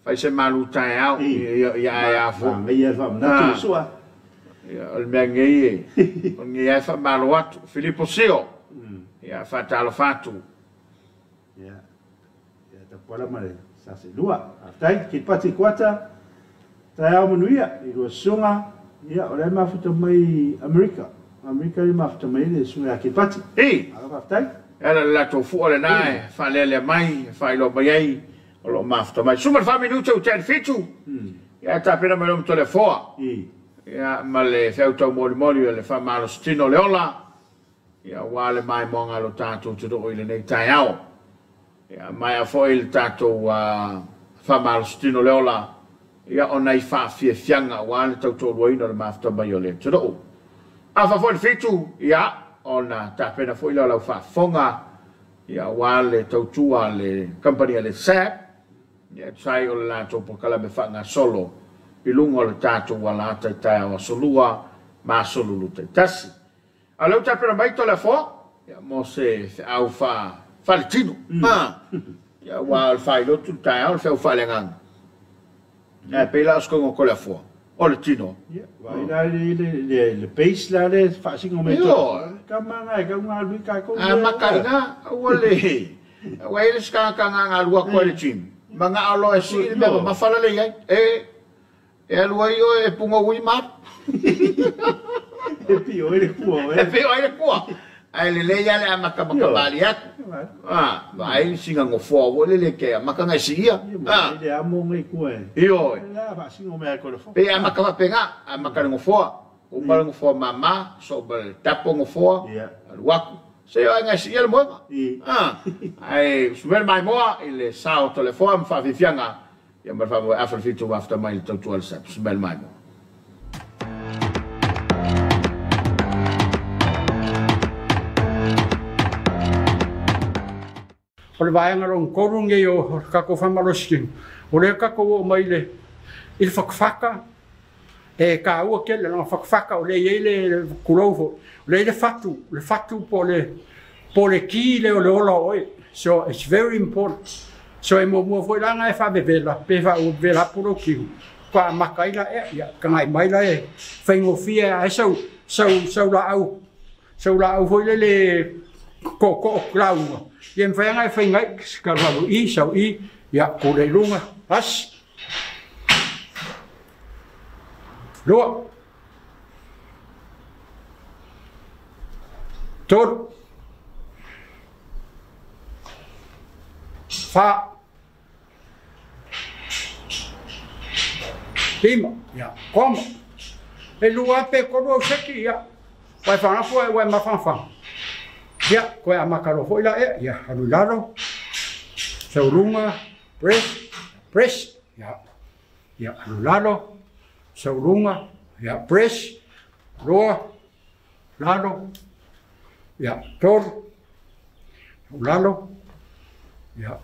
A: fai se malu taeao, ia ae a fo.
B: Manaia le faamanatu o Sua.
A: Ia, o le mea nei e, o lenei ae faamalo atu. Filipo Sio, ia faatalofa atu.
B: Ia, ia tapuala ma le sa seelua. Faafetai, Kiripati Kuata, taeao manuia i lua susuga, ia o lea mafuta mai Amerika. Amerika le mafuta mai le susuga ia Kiripati. Malo faafetai.
A: E ala le latou fua lena e faalealea mai, e faailoa mai ai, o loo mafuta mai. 14 minute ua tea i le 7, ia tapena mai loa ma Toleafoa. Ia, ma le feau taumolimoli o le faamalositino o le ola, ia aua le maimoaga lo tatou atunuu i lenei taeao. Ia, maea foi le tatou faamalositino o le ola, ia ona i faafiafiaga aua le tautoaluaina o le mafuta mai o le atunuu. Afa foi le 7, ia, ona tapena foi lea o lau faafofoga, ia aua le tautua a le kamupani a le SAB, ia e tusa ai o le latou polokalame faagasolo i luga o le tatou alata i taeao aso Lua ma aso Lulu taitasi. A o lea ua tapena mai Toleafoa, ia mo se feau faaletino. Ia aua o le faailotu le taeao le feau faaleagaga. Ae pei la o se koiga o Toleafoa, o le tino.
B: Ia, vaai la le base la le faasino mai
A: Io.
B: Ka manga e kau ngā lui kākou.
A: A maka ina, ua le, ua ele se tagata gagalua atu ai le gym. Maga o loa e sii le mea mamafa la le i ai. E alu ai oe e puga ui ma
B: E pio e le kua
A: E pio ai le kua. Ae lelei lava le amatamata malie atu. Vaai sina nofoa foi lele e te amata na e siia.
B: Ia le amo ngai kua e.
A: Ioe.
B: La faasino mai ko le fo.
A: Pe amata faapena, amata le nofoa. Uma le nofoa māmā, soo ma le tapo nofoa, alu atu. Se o aiga e siia le moega. Ae sumele maimoa i le sa o Toleafoa ma faafiafiaga, ia ma le faamoemoe afa le 7 mafuta mai le tautua le SAP. Sumele maimoa.
E: O le vaega lona tolu lenei o le tatou faamalositino, o lea tatou oo mai i le fatafata e taua tele lona fatafata, o lea i ai le tulou foi, o lea i le fatu, le fatu po o le ki lea o le ola o oe. So it's very important. So e muamua foi la ona e faavevela pe faavevela apu lou tino faamata ai la ea, ia tagai mai la e faigofie ae sau laau foi lele tootoo lauga, ia mafai ona e faiga ai kalualu i sau i, ia pule i luga asi lua tolu fa lima, ia koma e lua pe kolu au seki, ia uae fagafu ae uae mafafaga, ia koe amata loa foi la ea, ia alu i lalo sauluga press press, ia alu i lalo sauluga, ia press lua lalo, ia tolu lalo, ia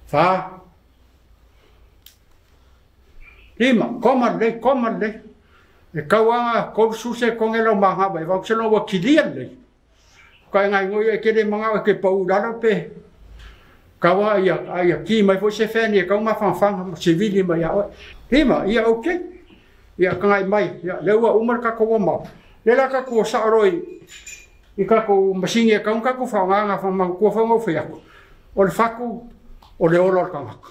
E: fa lima koma lelei, koma lelei e tauaga kolu suse koge lau magava e vausela ua kilia lelei ka e gaigoi e kele magao e ke pau lalo pe kaua ia ia ki mai foi se feni e kau mafafaga ma sivili mai ia oe lima, ia okay, ia kagai mai, ia lea ua uma le tatou warm up le la tatou sao loa i tatou masini e kau tatou faaaogaga faamautua faugofai atu o le fatu o le ola o le tagata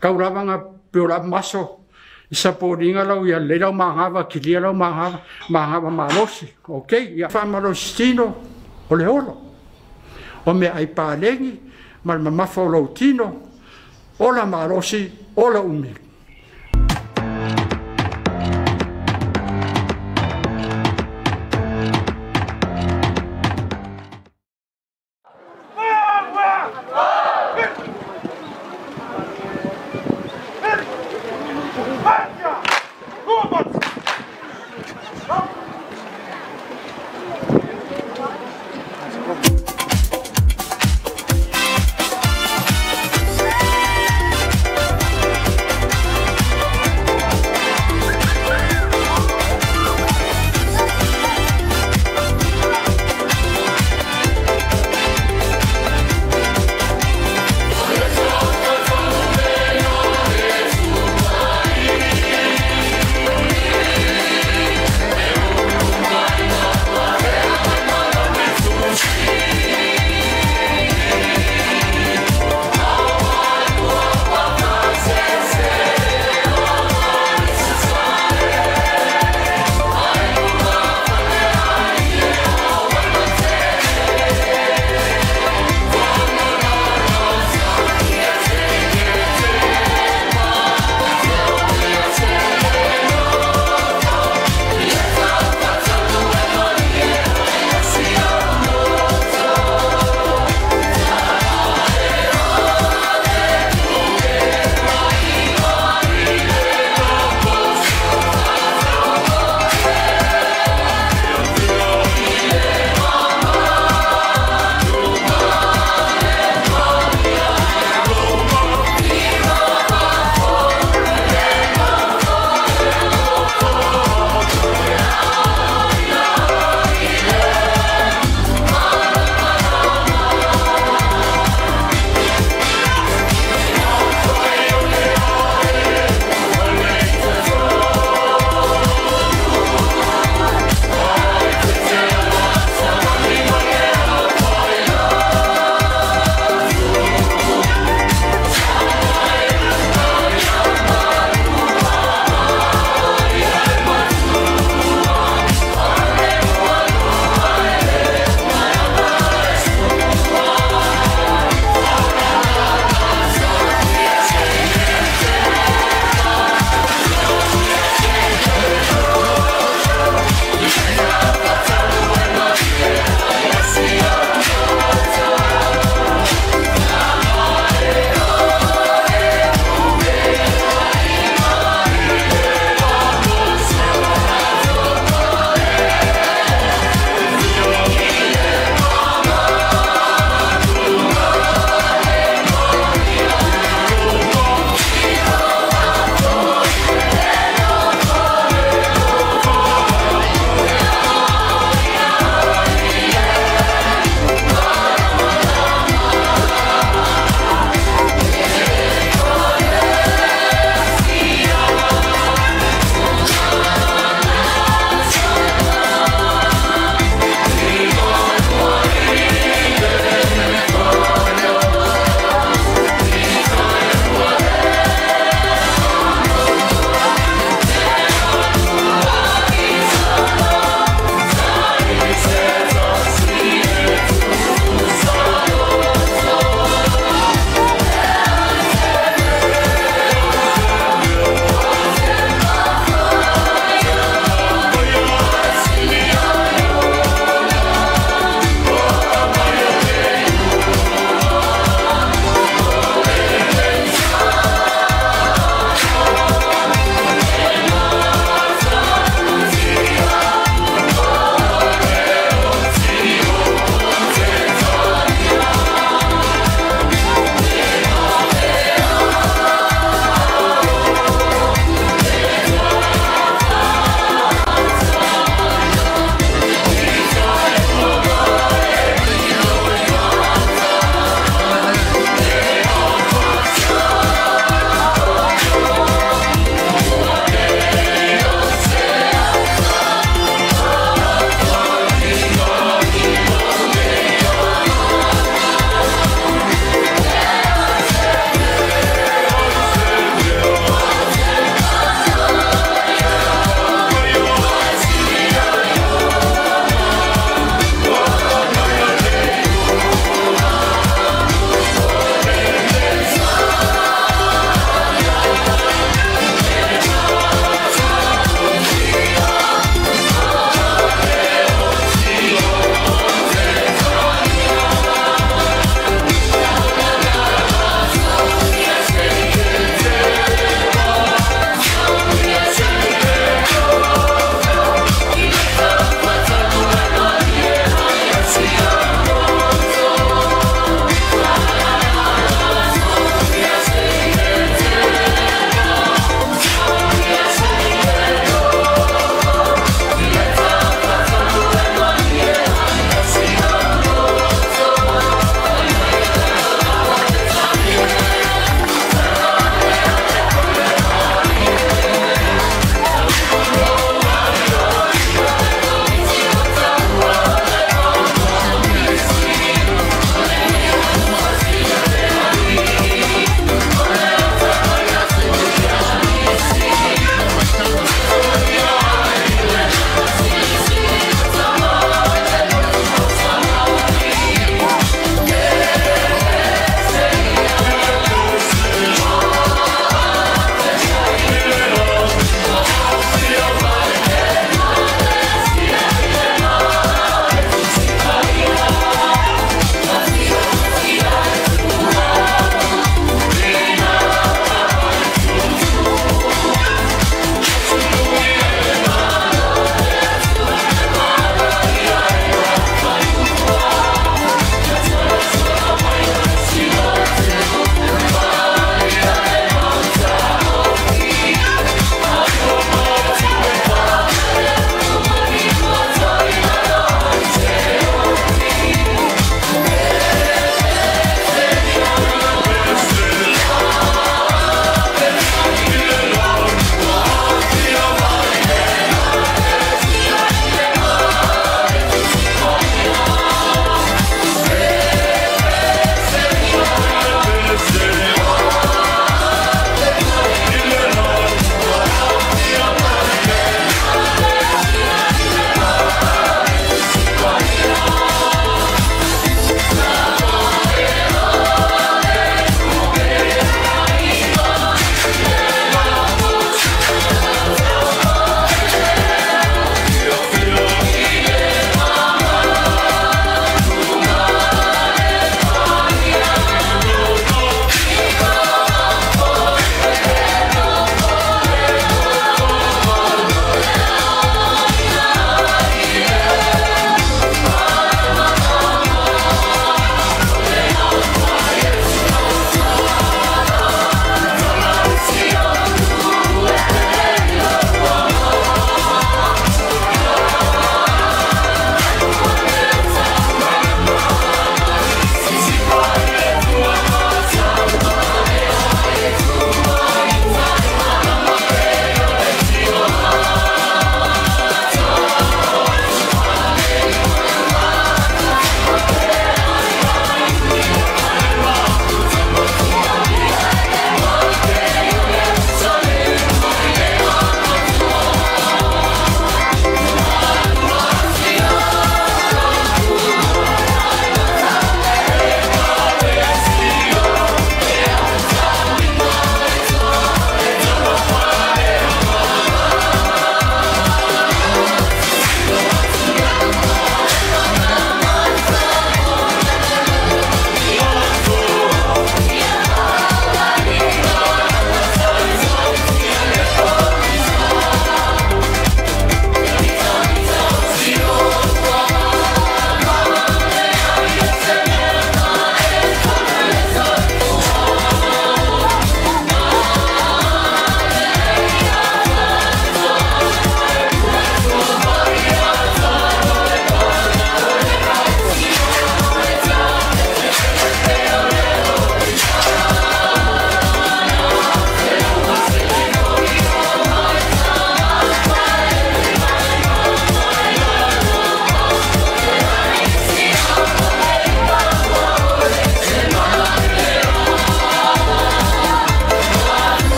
E: tau lava na peo la maso i sapoliga lau ia lelei lau magava kilia lau magava magava malosi. Okay, ia faamalositino o le ola o mea ai palegi ma le mamafa o lou tino ola malosi ola umi.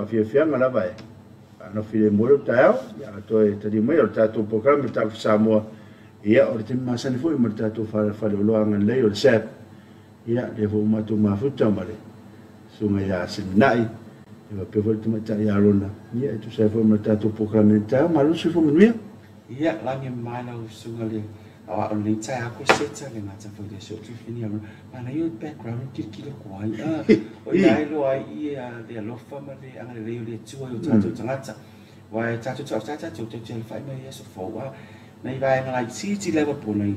B: faafiafiaga lava e faanofi lemu ai lou taeao, ia a toe taliu mai o le tatou polokalame Talofa Samoa, ia o le taimi masani foi ma le tatou faleoloa agalelei o le SAP, ia lea foi ua matou mafuta ma le susuga ia Seminai, ia faapea foi le tamaitai ia Lona, ia e tusa ai foi ma le tatou polokalame i le taeao. Malo le soifua manuia.
F: Ia, lagi mai lau susuga le aoao lenei taeao ko seta le gata foi le so tufini a mana ia background kilikili ko ai a o ia ai lo ai ia le alofa ma le agalelei o le Atua i o tatou tagata wa e tatou tau tata tatou te le fai mai aso fou a nei vaega laitiiti lava po nei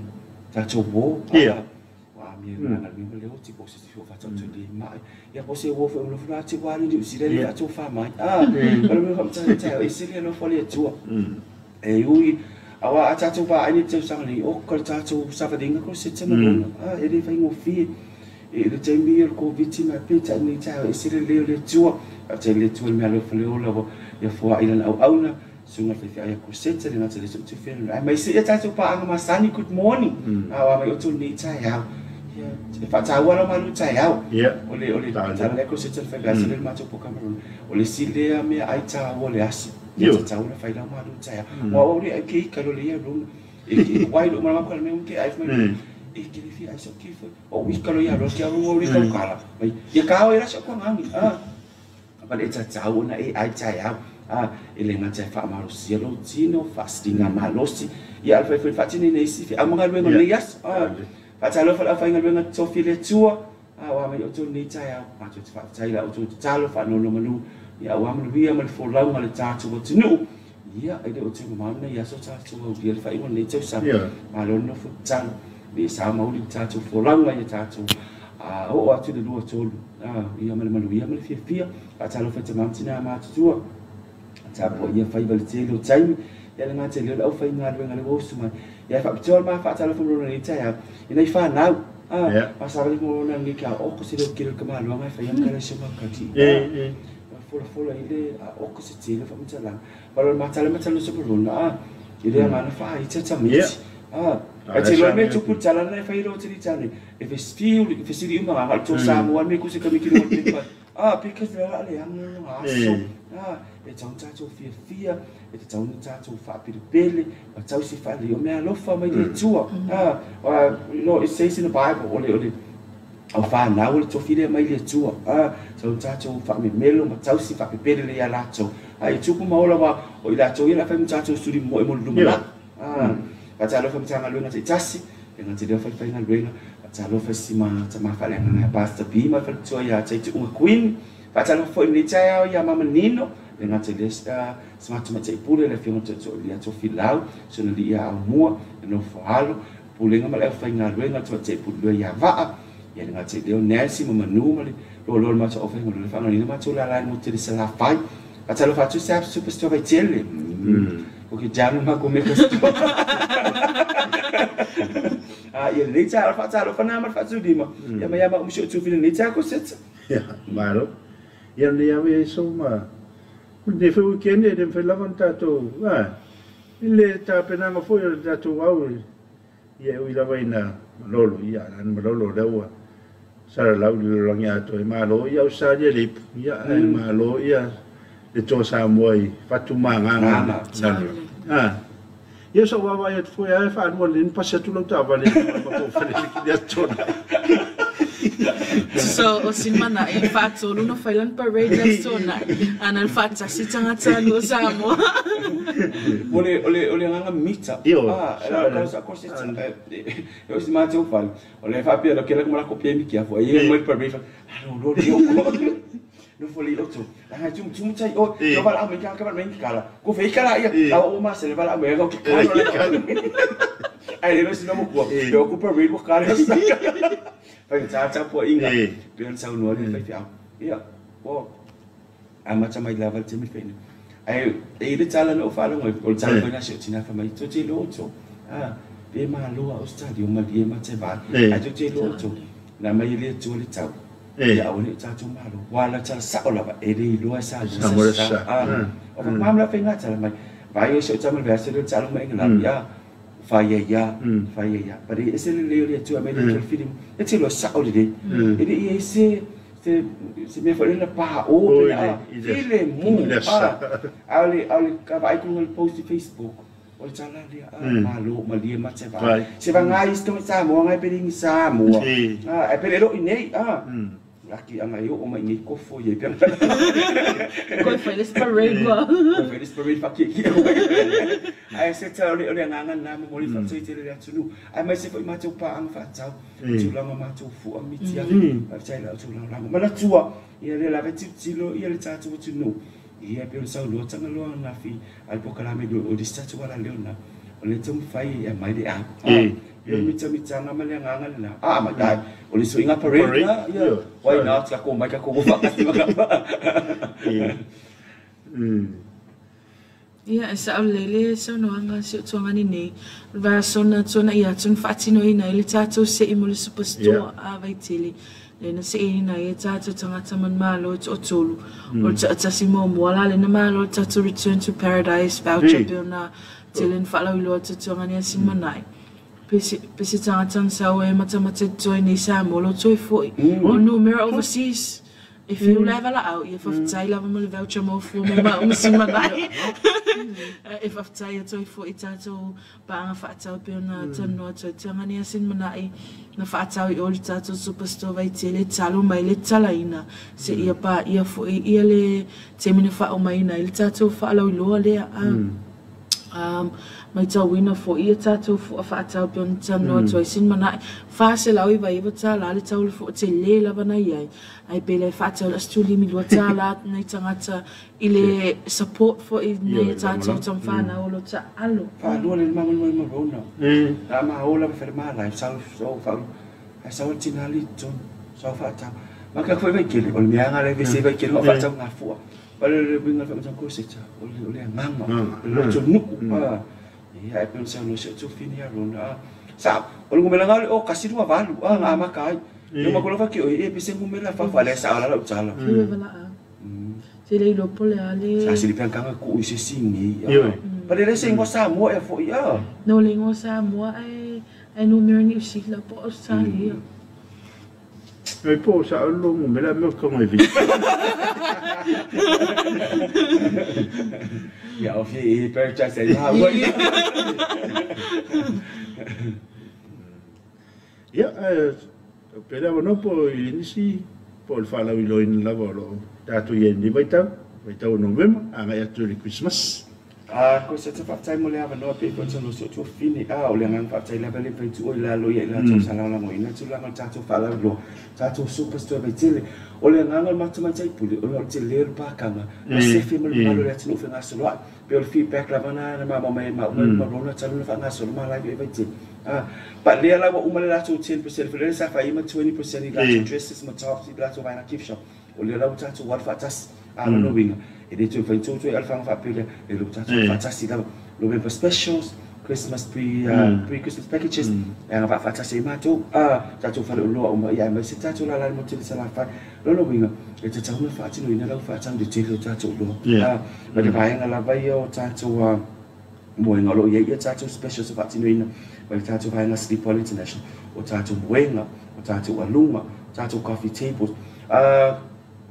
F: tatou uo
B: Ia.
F: Wa mea na le le o ti po se ti o fa tau le mai ia po se uo foi lo fula ti wa ni New Zealand le fa fa mai a o le mea fa ta ta e se le alofa le Atua e ui awa a tatou vaai ni tausaga nei o ka le tatou savaliga ko se tama lona a e le faigofie e le taimi o le Koviti ma peitai nei taeao e ese le leo le Atua a tai le Atua le mea alofa le ola ua ia foai lana auauna susuga le faifeau ia Koseta le gata le sootufia ai mai se ia tatou paaga masani. Good morning a wa mai o tolu nei taeao ia e faataua lau malu taeao
B: Ia.
F: o le tala le Koseta le faifeau se le matou pokamarona o le si lea mea ai taua le asi
B: Io.
F: ia tatau na fai lau malu taeao wa o le ai ke i kalo le ia lona e ke wai lo mala ko le me ke ai mai e ke le fi ai so ke fo o wi kalo ia ro ke au o le kalo kala mai ia ka o era so ko ngangi a pa le tatau na e ai taeao a e le ngata e faamalosia lou tino faasiliga malosi ia ale faifoi faatini nei isi feau ma galuega nei aso a faatalofa le aufaigaluega tofi le Atua a ua mai outou lenei taeao matou te faafetai la outou tatalo faanonomanu ia aua manuia ma le folauga le tatou atunuu ia e le o te mamao nei aso tatou aulia le faaiuga lenei tausaga malo le nofo tatalo le sa mauli le tatou folauga ia tatou a oo atu le 23 ia ma le manuia ma le fiafia faatalofa i tamā ma tinā matutua tapo ia faiva le tele o taimi ia le gata i lea o le aufaigaluega le ua usu mai ia e faapitoa le ma faatalofa ma lona nei taeao ina i fanau
B: Ia.
F: masavali mo lona nei ka o ko se leo kilo ka maloga e fai am kala se makati
B: E, e.
F: fola fola i le o ko se tele fa mutala pa lo matala matala se lona a i le ngana fa i tata miti a
B: Ah,
F: e te lo
B: sa
F: me
B: me
F: tu pu tala na e fai ro te tane e fe sfiu fe siri uma ga to sa mo me ku se ka mi ki lo te pa a because le la le ang no a so a e tau tatou fiafia e te tau tatou faapilipele ma tau si faale o mea alofa mai le Atua a you know it says in the Bible o le o le o whanau le tofi lea mai le Atua a tau tatou faamemelo ma tausi faapepele le ia latou a i tupu ma ola wa o i latou ia la fai ma tatou suli mo e mo le lumana a faatalofa matagaluega taitasi e gata lea faifaigaluega faatalofa si ma tama faaleagaga ia Pastor B ma faletua ia Taituuga Queen faatalofa foi lenei taeao ia Mama Nino le gata lea si matou mataipule le afioga tootoo ia Tofilau sona lii ia Aumua le nofo alo pulega ma le aufaigaluega toataipule ia Vaa ia le gata i lea o Nancy ma Manu ma le lolo le matou aufaigaluega le faagaluega matou lalai mo tele salafai faatalofa atu se superstar vaitele o ke jamu ma ko me ko a ia lenei taeao faatalofa na ma le faatulima ia mai ia ma umu si o tufina lenei taeao ko seta.
B: Ia, malo. Ia nei ave ai so ma. Ne foi weekend e le mawhai lava na tātou. Ah, i le tapenaga foi o le tātou au. Ia ui lava ina malolo, ia na malolo lea ua salalau le lologi atoa e malo ia au salia le ipu. Ia ae malo ia le toa Samoa i fatumagaga. Ah. Ia sa wawa ia foi ai whaalua le ni pasi atu lau tāvale ma tō whare ki le atona.
G: So, o sin mana e whaatolu no whailan parade le sona. Ana le whaatasi tangata no Samoa.
F: O le agaga mita.
B: Io,
F: Ah,
B: sa-
F: la sa ko se e o si matou fale. O le faapea lo kela kuma la kopia mi kia fo. E mo le parade fa. Ah, lo lo le o. No fo le o tu. La ha tu tu tai o. Lo va la me ka ka me kala. Ko fe kala ia. La o ma se le va la me ko ke kala. Ai le si no mo ko. Yo ku parade mo kala sa. Fai ta ta po inga. Pe on sa no le fai fi au. Ia. O. Amata mai lava te mi fe ni. Ai e le tala no fa lo o le tala foi na se tina fa mai to te lo to. Ah, pe ma lo a Australia ma le ma te va. Ai to te lo to. Na mai le to le tau. Ia o le tatou malo. Wala tala sa o lava e le lo sa lo
B: Sa mo le sa.
F: Ah. O fa mam la fe nga tala mai. Vai o se tama le se le tala mai ngala ia. Fa ia ia. Fa ia ia. Pa e se le le to mai le to film. E te lo sa o le. E le ia se Se mea foi na pa o pe a ile mu a le a le ka vai ku le post Facebook o le tala le a malo malie ma se va se va ngai sto sa mo ngai pe ni sa mo a e pe lo nei a laki anga yo o mai nei kofo ye pe
G: Koi fai le parade wa.
F: Koi fai le parade fa ki ki. Ai se tau le ole nganga na mo moli fa tei tele atunu. Ai mai se foi ma tau pa anga fa tau. Tulaga ma tau fu a mitia. Ai tei la tulaga la. Ma la tua ia le la veti tilo ia le tatu tunu. Ia pe sa lo tanga lo na fi ai po kala me do o dista tu wala leona. O le tum fai e mai le a. Ia mita mita nga ma le nganga la. A ma dai. O le so inga parade na. Ia. Why not ka ko mai ka ko fa ka ti ma.
G: Ia e sa lele sa no anga si o tuanga ni nei. Va sona tona ia tun whaatino ina i le tātou se i mo le superstore a Vaitele. Le na se ina i tātou tangata man malo o tolu. O le tasi mo moala le na malo tātou return to paradise voucher bill na tele whalau iloa te tuanga ni asin manai. Pese tangata nsau e matamate toi ni sa molo toi foi. O numera overseas. If you level out, if I've tai lava mo le voucher mo fu mo ma umsi manai. If I've tai toi foi tātou paanga whaatau pe ona tanoa toi tuanga ni asin manai. Na whaatau i o le tātou superstore Vaitele talo mai le talaina. Se ia pa ia foi ia le te mine whaau mai na i le tātou whaalau iloa lea. Mai tau wina fo ia tātou fo a whaatau pe ona tanoa toi sin manai. Whaase lau i vai iwa tā la le tau le fo te le lava na iai. Ai pele whaatau as tū limi lua tā la nei tangata i le support fo i nei tātou tam whanau o lo ta alo.
F: Whaalua le mangu le marona. La mahola me whare maa lai, sau whaulu. Ai sau tinali ton, sau whaatau. Maka koe vai kele, o le meanga le vese vai kele, o whaatau ngā fua. Wale le winga wha matau koseta, o le nganga, o le loto nuku. Ia e pēn sau no se tō whini a rona. Sa, o le ngumela ngā le o kasirua valu, a ngā maka ai. Yo makolo fa ke o e pese ngumela fa fa le sa ala la utala.
G: Fiwe wala a. Se le ilo pole a le.
F: Sa se le pian kanga ku i se singi. Pa le se ngo sa mo e fo ia.
G: No le ngo sa mo e e no mera ni usi la po o sa ia.
B: Mai po sa lo ngumela me ko mai vi.
F: Ya o fi e per cha se ha wo.
B: Ya pera no po inisi po le whalau i loin lava o lo tātou i ni vaitau, vaitau November, a ngai atu le Christmas.
F: A ko se te whaatai mo le awa noa pe ko tano so tua whini a o le ngang whaatai lava le whaitu o i la lo ia i la tau sa lao lango ina tūlanga tātou whalau lo tātou superstore Vaitele o le nganga mata mai tai pule o le te lero pākanga a sefe mo le malo le atinu wha ngā solo pe o le feedback lava na na mama mai ma ma rona talo na wha ngā solo ma lai e Vaitele. But lea la wa uma le lato 10% for le sa fa ima 20% i lato dresses ma tops i lato vaina gift shop o le lau tātou wal whaatas a no winga e le tau whai tau alfanga whaapele e le tātou whaatasi lava November specials Christmas pre-Christmas packages e anga whaatasi i mātou tātou whale uloa uma ia mai se tātou la la mo tele sa la whai lo winga e te tauna whaatino ina lau whaatau de tele o tātou uloa ma te vaenga la vai o tātou moenga lo ia ia tātou specials o whaatino ina ma tātou vaenga Sleep Well International o tātou moenga o tātou alunga tātou coffee tables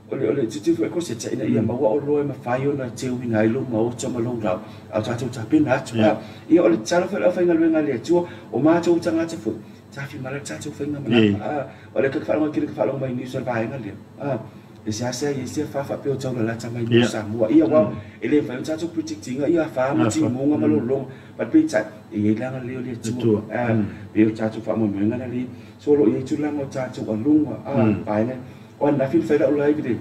F: o le tutu foi ko se te ina ia maua o loe ma whai ona te uinga i luma o tama lou rau au tātou tapena atu ia o le tala whai au whainga luenga le atua o mātou tangata foi tāwhi mara tātou whainga mana o le kaka whalonga kiri ka whalonga mai niusa vaenga lea e se asea i se whawha pe o taula lata mai no Samoa ia wau e le whai o tātou protectinga ia wha mati monga malolonga but pe tai e i langa leo le atua pe o tātou whamomoenga na le so lo i tūlanga o tātou alunga vaenga o na fil fela o lai vide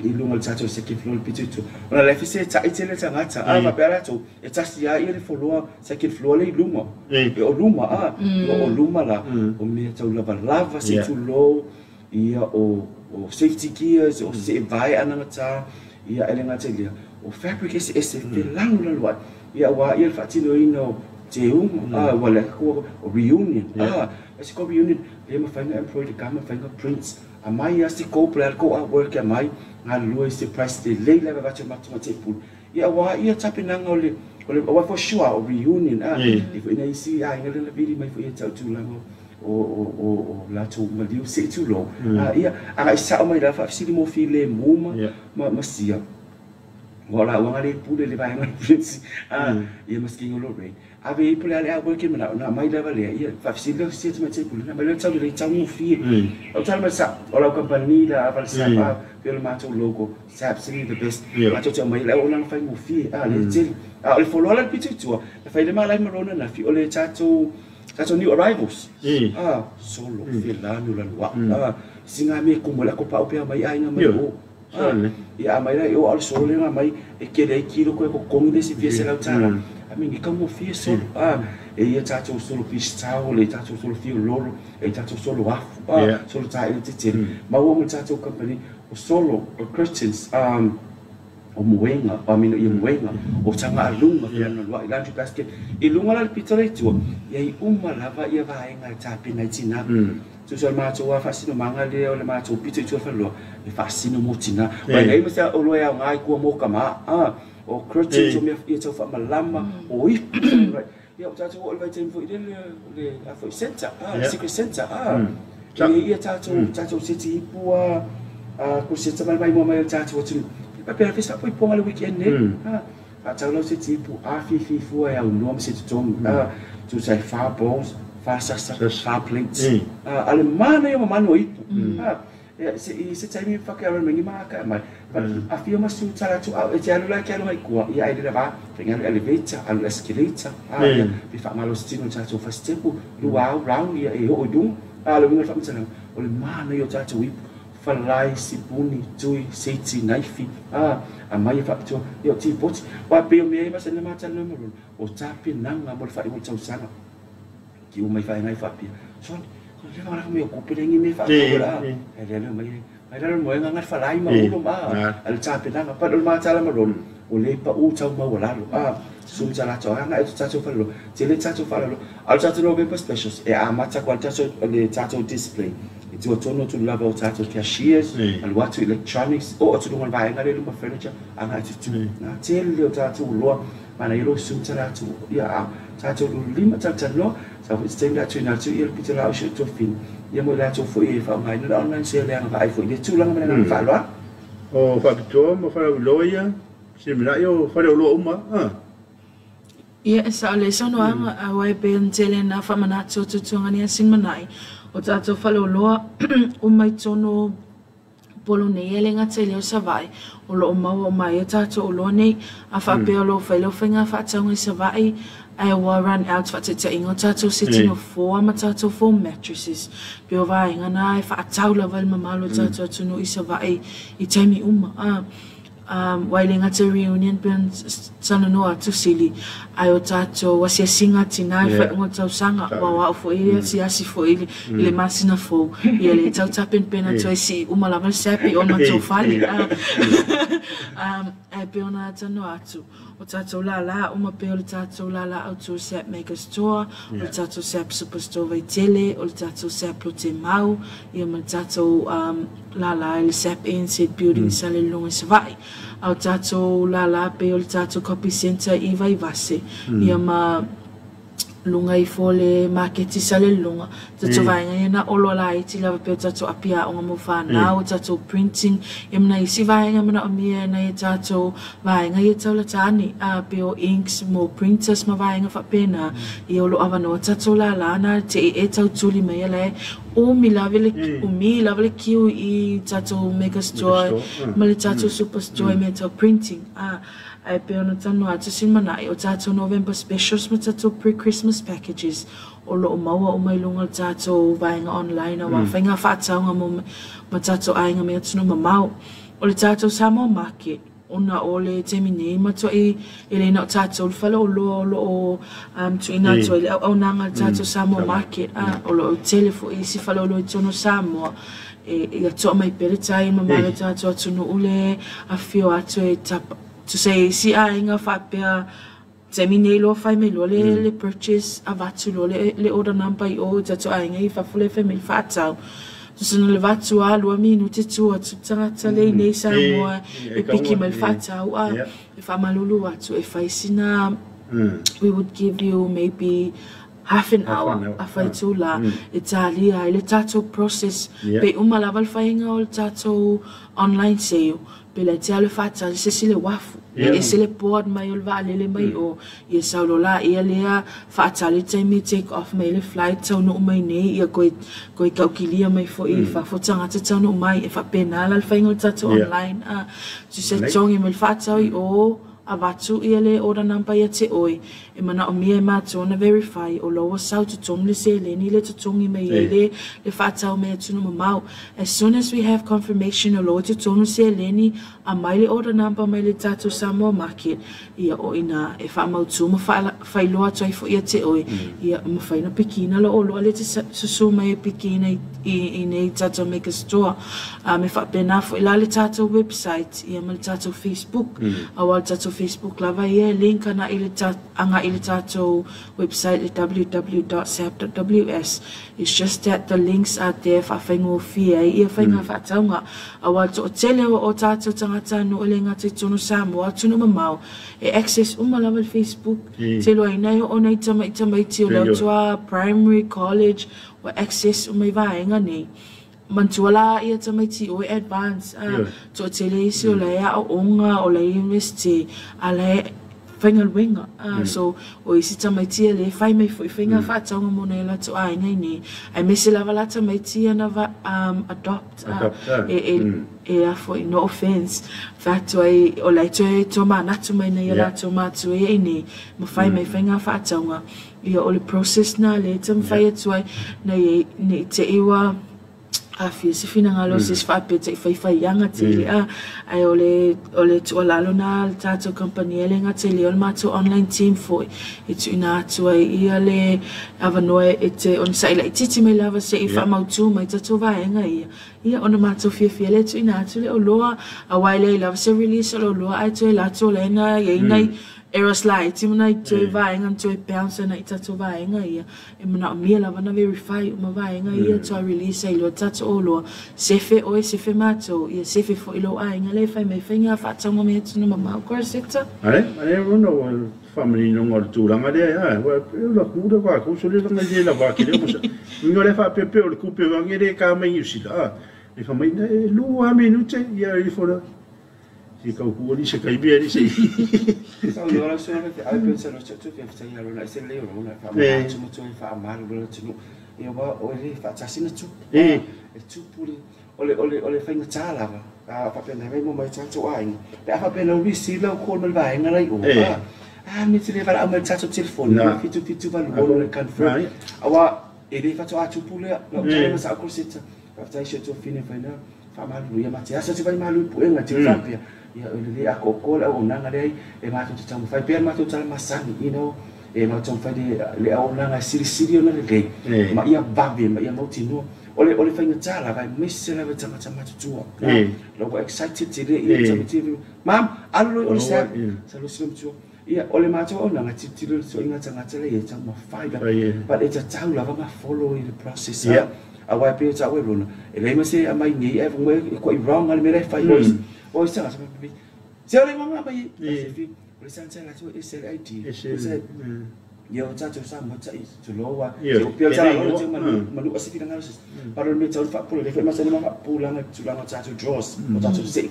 F: i lunga le tātou second floor pitutu ona le fi se ta itele tangata a va pera to e tasi ia i le floor second floor le lunga e o luma a o luma la o me tau lava lava se tu low ia o safety gears o se vai ananga ia ele ngata lia o fabric se se felangu la lua ia wa ia fatino ino te unga a wala ko reunion a se ko reunion le ma fainga employed ka ma fainga prints a mai a se ko plan ko a work a mai ngā lua se price te leila va te matu te pul ia wa ia tapinanga o le wa for sure o reunion a e fo ina isi a ngale la viri mai fo ia tau tūlanga O latou maliu seʻi tulou ia agaʻi saʻo mai la faafesili mo filemu ma ma sia ua o lauga le pule le vaega prince ia ma sikiga o Lorraine ave ai po le a le au ke manaʻo na mai lava lea ia faafesili lea sia tamaitai pule na mai lea taulelei taugofie o tala mai sa o lau kampanī la ava le SAP a pe o le matou logo SAP singing the best matou te aumai le auaunaga faigofie a le tele a o le foloa la le pito i tua na fai le malai ma lona nafi o le tatou tatou new arrivals a solo felanu la lua a singa me kumu le ko pau pe mai aiga mai o ia a mai la o al solo le mai e kele ai kilo ko ko kongi le si fia se lau tala I mean, i kaugofie solo a e ia tatou solo fish towel e tatou solo fio lolo e tatou solo afu a solo taʻi tetele maua mo tatou company o solo o curtains o moega I mean ia moega o tagaaluga felanaloaʻi laundry basket i luga la le pito le itua ia i uma lava ia vaega e tapena ai tinā tusa le matou a faasinomaga lea o le matou pito i tua faleloa e faasino mo tinā wainai ma se oloa e aogā i kua mo kamā a o curtains o mea ia tau faamalama o ipu ia o tatou oo le vaitaimi foi lele le a foi center a secret center a ia tatou tatou seti ipu a ko seta mai mai mo mai tatou atunuu papera fesa foi ponga le weekend ne a faatau lau seti ipu a fifi fua e aunoa ma se totogi a tusa e fa bowls fa sasa fa plates a le mana ia mamanu o ipu a se i se taimi whakaaro mai ma ka mai a fia ma su tala tu au e te alu la ke alu ai kua ia ai le va fenga le elevator alu escalator a ia pe fa malo stino tatou first step lu au round ia e o du a le winga fa mtana o le mana ia tatou ipu falai sipuni tui seiti naifi a mai fa tu ia ti poti wa pe o me ma se na ma tala mo o tapi nanga mo le fa i mo tausaga ki o mai fa ngai fa pia so ko le fa me ko pe ngi me fa ko la e le le mai mai la mo nga fa lai ma ulo ma al tapi nanga pa o ma tala ma ro o le pa u tau ma wala lo a sum tala to nga e tatou fa lo te le tatou fa lo al tatou November specials e a mata ko tatou le tatou display e tua tono tu lava o tatou cashiers al watu electronics o atu lunga vaega le luma furniture anga atu tu na te le o tatou loa mana ilo sum tala tu ia a tatou lima tala no sa foi se taimi atu ina atu ia le pita la o si o fin ia mo le atu foi e whaongai na online sale anga vaai foi le tulaga ma le ngā whaaloa.
B: O whapitoa ma wharauloa ia si mena ia o wharauloa uma a
G: Ia e sa o le saunoaga a wai pe tele na whamanatu o tutuanga ni asin manai. O tātou whaleoloa o mai tono polo nei e le ngata i leo Savai. O lo o maua o mai e tātou o loa nei. A whaapea o lo whailo whainga whaataunga i Savai. Ai ua run out whaatetainga o tātou setting o four ma tātou four mattresses. Pe o vaenga nā e whaatau lava le mamalo tātou atunu i Savai i taimi uma. Wai le ngata reunion pe sana no atu sili ai o tātou asiasinga tina e whainga tausaga wa wa o foi e asiasi foi i le masina fou ia le tau tapen pena tu ai si uma lava le sapi o matou fale ai pe ona tano atu o tātou lala uma pe o le tātou lala au tu sap maker store o le tātou sap superstore Vaitele o le tātou sap Lote Mau ia ma le tātou lala i le sap ANZ building sa le lunga Savai au tātou lala pe o le tātou copy center i Vaivase ia ma lunga i fo le maketi sa le lunga tātou vaenga ia na olo la iti lava pe o tātou apia o ngā mo whanau tātou printing ia mana isi vaenga mana o mia na ia tātou vaenga ia taula tāni a pe o inks mo printers ma vaenga whapena ia o lo awanoa tātou la la na te e tau tuli mai ia le o mi lava le o mi lava le kiu i tātou mega store ma le tātou superstore me tātou printing a ai pe ona tano atu sin manai o tātou November specials ma tātou pre-Christmas packages o lo o maua o mai lunga le tātou vaenga online a wā whainga whaataunga mo ma tātou ainga me atuno mamau o le tātou Samoa Market ona o le taimi nei matua i e le na o tātou le fale o loa o lo o tuina atu ai le auaunaga le tātou Samoa Market a o lo o tele foi isi fale o loa i tonu Samoa e ia toa mai pele tai ma malo tātou atunuu le afio atu e tapa to say si aiga faapea taimi nei loa fai mai loa le purchase avatu loa le order number i o tātou aiga i fafo le fai mai faatau Tusana le vatu a lua minute tu atu tagata le nei Samoa e piki mai le faatau a e faamalulu atu e fai sina we would give you maybe Half an hour, afa itula, e talia ai le tatou process, pe uma lava le faiga o le tatou online sale, pe laiti lava le faatali se isi le uafu, e ese le board mai o le vaalele mai o, ia sau loa laia lea faatali le taimi e take off mai ai le flight taunuu mai nei, ia koe koe taukilia mai foi i fafo tagata taunuu mai, e faapena la le faiga o le tatou online a, tusa e togi mai le faatau i o, Avatu ia le order number ia te oe, e manaomia e matou ona verify o la ua sau totonu le seleni le totogi mai ai le le faatau mai atunuu mamao. As soon as we have confirmation o la ua totonu le seleni, aumai le order number mai le tatou Samoa Market, ia o ina e faamautu ma faailoa atu ai foi ia te oe, ia mafai ona pikiina lou oloa lea e te susu mai e pikiina i nei tatou Mega Store. A me faapena foi la le tatou website ia ma le tatou Facebook. Aua o le tatou Facebook lava ia e link agai i le tatou website le www.sap.ws. It's just that the links are there e faafaigofie ai ia faiga faatauga. Aua o le toatele o tatou tagata nuu e le gata i totonu o Samoa, atunuu mamao, e access uma lava le Facebook. Teiloaina e oo nai tamaiti o le autua primary, college, ua access uma i vaega nei. Manatua la ia tamaiti oe advance a toatele isi o la e aoaoga o la e university a la e faigaluega a so o isi tamaiti ia lea e fai mai foi faiga faatauga mo nai o latou aiga i nei aemaise lava la tamaiti ia na adopt a e e a foi no offense fai atu ai o la e toe tomanatu mai nai o latou matua ia i nei ma fai mai faiga faatauga. Ia, o le process na lea e taumafai atu ai, nei ne i te i ua aafia se finagalo o se isi faapea te i faifaiaga tele a, ae o le, o le tuualalo na a le tatou kamupani e le gata i lea o le matou online team foi e tuuina atu ai ia le avanoa e te onosai laitiiti mai lava se i faamautu mai tatou vaega ia, ia ona matou fiafia lea e tuuina atu le oloa, aua e leai lava se release o le oloa ae toe alu atu o la e na i ai nai Errors laiti ma nai toe vaega na toe bounce ana i tatou vaega ia, e manaomia lava na verify uma vaega ia toa release ai loa tatou oloa, sefe oe sefe matou, ia sefe foi lou aiga lea e fai mai faiga faatauga mai atunuu mamao Corsetta.
B: Ale, ale ona ua faamaninoga o le tulaga lea, a, ua e ula ku le va ku sole langa le la va ke le mo sa. Inga le fa pepe o le kupe vange le ka mai New Zealand, a. E fa mai na e lua minute ia i fora. Se kau ku ali se kai bia ali se.
F: Sau yo la sona te ai pensa no tso fe fe ya lona se le lona fa ma tso mo tso fa ma lo lo tso ia wa o le fa tsa sina tso e tso pule ole ole ole fa nga tsa la va fa pe na mai mo mai tsa tso ai pe fa pe na wi si la ko me va nga lai o a mi tse le va a me tsa tso telefone fitu fitu va lo le confirm awa e le fa tso a tso pule la o sa ko se tsa fa tsa se tso fine fa na Faamalu ia ma te asa te vai malu i puega te faapea ia o le a koko le auaunaga lea e matou te taumafai pea le matou tala masani you know e matou taumafai le le auaunaga e silisili ona lelei ma ia vave ma ia mautinoa o le o le faigata lava aemaise lava i tagata matutua la ua excited tele ia tamaiti mam alu loa i o le sea sa losi le matua ia o le matou auaunaga e tilotilo i le ituaiga tagata lea e taumafai lava but e tatau lava ma follow i le process Aua e pei o ta'u e lona, e leai ma se aumai nei ae fai mai e kua'i wrong a le mea la e fai o isi o isi tagata fai mai se o le igoa mai e fi o le sansa la tu e se le ID se ia o tatou Samoa ta'i tulou a se upi o le tala o te manu manu a se finagalo se but o le mea tau faapule le foi masani ma faapupulaga i tulaga o tatou draws o tatou se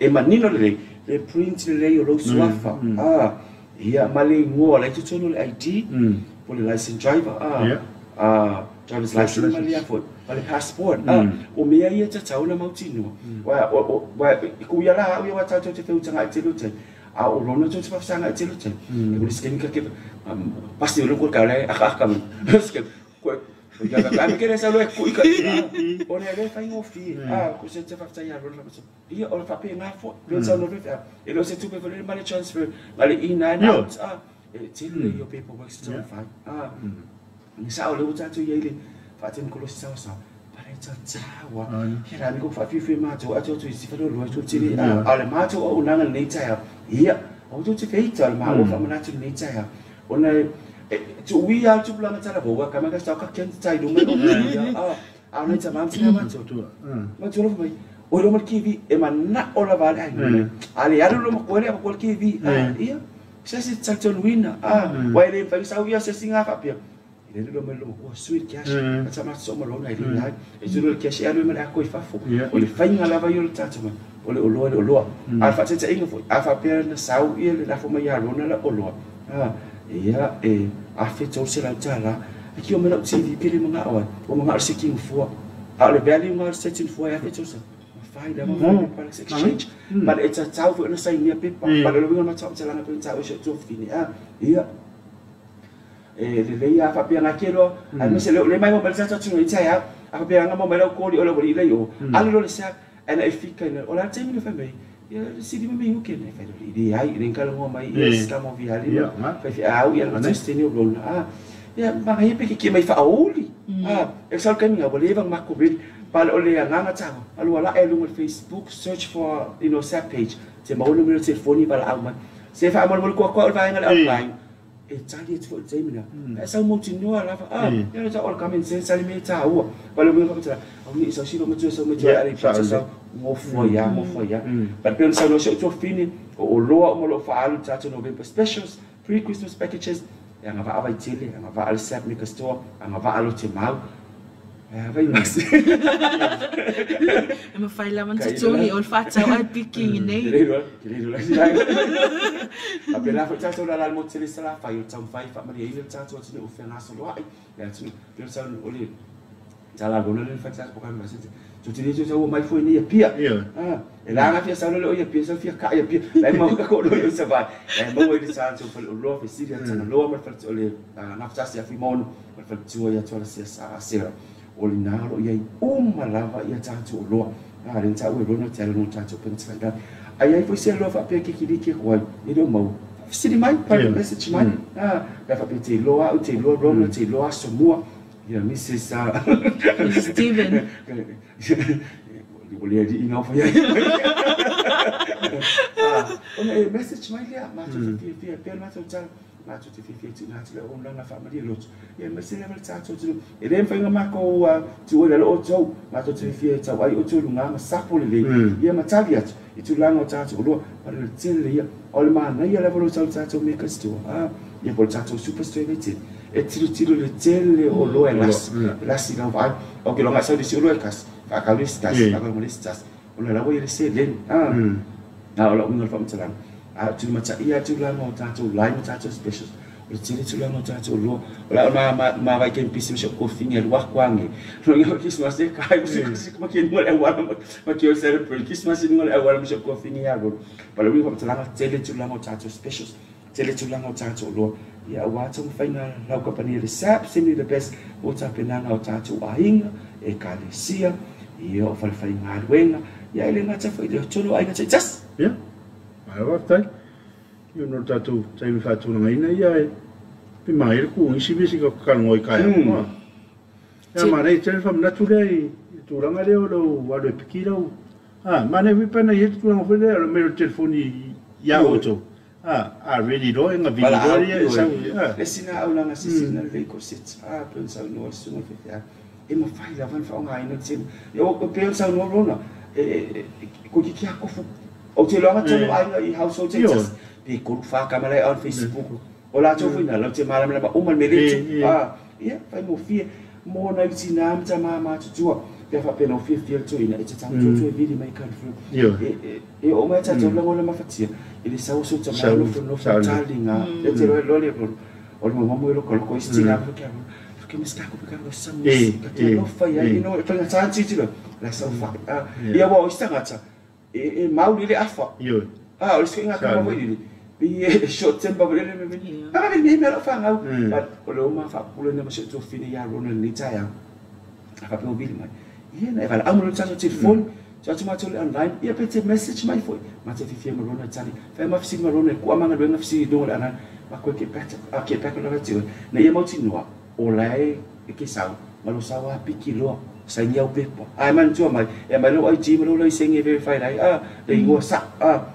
F: e manino lelei le print lelei o lou suafa a ia ma le igoa la i totonu o le ID po o le license driver a driver's license ma le foi ma le passport a o mea ia e tatau ona mautinoa ua e ku ia la au ia ua tatou te feutaga i tele o tai a o lona tou te faafesaga i tele o tai e ko le scan ka ke pasi o le ko ka le aka aka scan ko ia ka me kere sa lo e ku i ka o le le faigofie a ko se te faafetai ia lona Ia, o le faapena foi. Pei ona saunoa foi, e le o se tupe foi lele ma le transfer ma le in and out. A, e tele le ia o paperwork se taumafai. A, e sao lea ua tatou i ai i le faatenikolosi saoasaoa, but e tatau lava. Ia la me ko faafiafia matou atu atu i si faleoloa tou te le, a o le matou auaunaga i lenei taeao, ia, aua tou te feita, o le maua faamanatu i lenei taeao. Ona e tuuia lava le tupulaga talavou, a ka mai ka sa ka kenta tai luma i o, a, A o nai tama ma tina matou. Matou alofa mai, oi loma le TV, e manao lava le aiga mai. A le alu loma koe le koe le TV. A ia, se se talitonuina. A, ua e le mafai ona sau ia se isi ga faapea. Le lo mai lo ua sui cash a tsa ma so ma lona i le e tulu le cash e alu ma le ako i fafo o le fainga lava i o le tatou mai o le oloa le oloa a faataitaiga foi a faapea na sau ia le lafo mai ia lona le oloa ia e $1,300 e kio mai lau TV pele mangao ai o mangao le seking fua a o le value nga le seking fua e $1,300 mafai lava mafai forex exchange ma le tatau foi ona sainia pepa ma le luiga ma tau pe tau se tofine ia e lelei a faapea ke loa ai ma se le mai mo mai sa tatu i tai a faapea nga mo mai lau koli o le wali lei o alu lo le sa ana e fika ina o la taimi le fai mai ia le sili ma mingu ke ne fai lo le ai le kala mo mai ia scam o viali fai fi au ia le testini o lona ia ma he pe ke mai fa auli e sal ka minga wale vang ma ko bel pa o le nganga tau alu ala e lunga Facebook search for you know SAP page te maulu mo telefoni ba la au mai se fa mo mo ko ko va nga le online e tali e tfo taimina e sau mo tinoa lava ia ta all come and sense ali me ta ua ba le mo ka au ni sau silo mo tso sau mo tso ali pa sau mo fo ya ba pe sau no se tso fini o loa mo lo fa alu ta November specials pre Christmas packages ya nga va vai tele nga va al SAP Maker Store nga va alo te mau vai mas
G: e mafai lava na totogi o le faatau ai picking nei
F: a pela foi tatou la la mo tele sala fai o taumafai faamaliaina le tatou atunuu o fegasoloai le atunuu pe sau o le tala lona le faatasi po ka masete to tele to sau mai foi nei pia e la nga fia sau le o ia pia sau fia ka ia pia lai mau ka ko lo ia sa vai lai mau i sa so fa lo fe siria tana lo ma fa o le na faatasi a fi mono ma fa tua ia tua sia sa sera o le na lo ia lava ia tatou o loa a le tau e lona tele no tatou pensa ga ai ai foi se lo fa pe ke ki ke ko e lo mau sili mai private message mai ka fa pe te loa o te loa rona te loa so mua ia Mrs.
G: Steven
F: o le di ina fa ia o e message mai lea ma tu fi fi pe ma tu ta ma tu fi fi tu na tu le o langa fa ma di lot ia ma se level ta tu e le fa ma ko tu o le o tu ma tu fi ta ai o tu lunga ma sapo le ia ma tali atu i tu langa ta tu lo pa le tele ia o le ma na ia level ta ta tu make us tu ia pol ta tu super straight e tiro tiro le tele o lo e las las i vai o ke longa sa di lo e kas fa ka le stas ka le stas o le la o le se le na o la unga fa mtala a tu ma ta ia tu la mo ta tu lai mo ta tu special o tele tu la mo ta tu lo o la ma ma vai ke pisi mo ko finge lo kwange no yo Christmas e kai mo se ma ke no le wa ma ke o celebrate Christmas no le wa mo ko finge ya ro pa le wi fa mtala tele tu la mo ta tu special tele tu la mo ta tu lo ia ua tau whainga lau kapani le SAP simply the best o tapenanga o tātou aiga e kalesia ia o whalewhai ngā ia ele ngā tawha i le tonu aiga te tas
B: ia mara waftai ia no tātou taimi whātūranga ina ia e pi mahere ku ngisi misi ka kalngoi kai ia mara i tele whamanatu lea i tūranga leo lau walu e piki lau mane wipana i he tūranga whele o mero telefoni ia oto a really lo nga video ia sau
F: le sina au langa sina le ko sit pe sau no su mo fe e mo fai la van fa nga ina tsin e o pe sau no rona e ko ki ki ko fu o te longa tolo ai i household just pe ko fa ka mala on Facebook o la to fina la te mala mala o mal mele ia fai mo fi mo na tina mta ma ma tu pe fa pe no fi fi to ina e tsa to to video mai kan fu e o ma tsa to longo le mafatia ele sau so tsa ma lo no fa talinga e te lo le o le mo mo lo ko ko istinga ko ka ke me ska ko ka ko sa mo ka lo fa ya ino e fa tsa tsi lo la sau fa ia wa o istinga tsa e mau le afa o se nga ka mo ile bi short temper le le me pa me me lo fa ngau ba o lo ma fa pulo ne mo se to fini ya rona le tsa ya fa pe o bili mai ia na e va amu lo tsa telefone tsa tsa ma online ia pe te message mai foi ma te fi ma rona tali fa ma fi ma rona ku amanga lo fi do le ana ma ko ke pet a ke pet lo tsi na ia mo ti no o la e ke sau ma lo sau a piki lo sa ni au pepa ai man tu mai e mai lo IG ma lo lo sing verify lai le ngo sa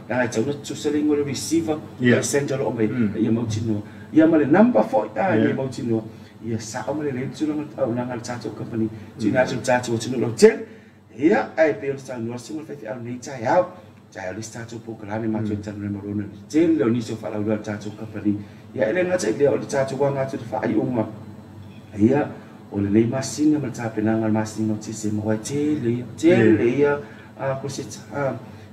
F: na tsa no tsu se le ngo receiver le send lo mai ia mo ti no ia ma le number 4 ia mo ti no ia sa o le le tsu lo au na ngal tsa company ti na tsa tsa ti no lo tel ia ai pe sa no se mo fe au nei tsa ya tsa le sta tsa programe ma tsa no mo no tel lo ni so fa la lo tsa company ia ele nga tsa le o tsa wa nga tsa fa ai unga Ia, o lenei masina ma le tapenaga o le masina o Tesema, aua e tele ia, tele ia Koseta,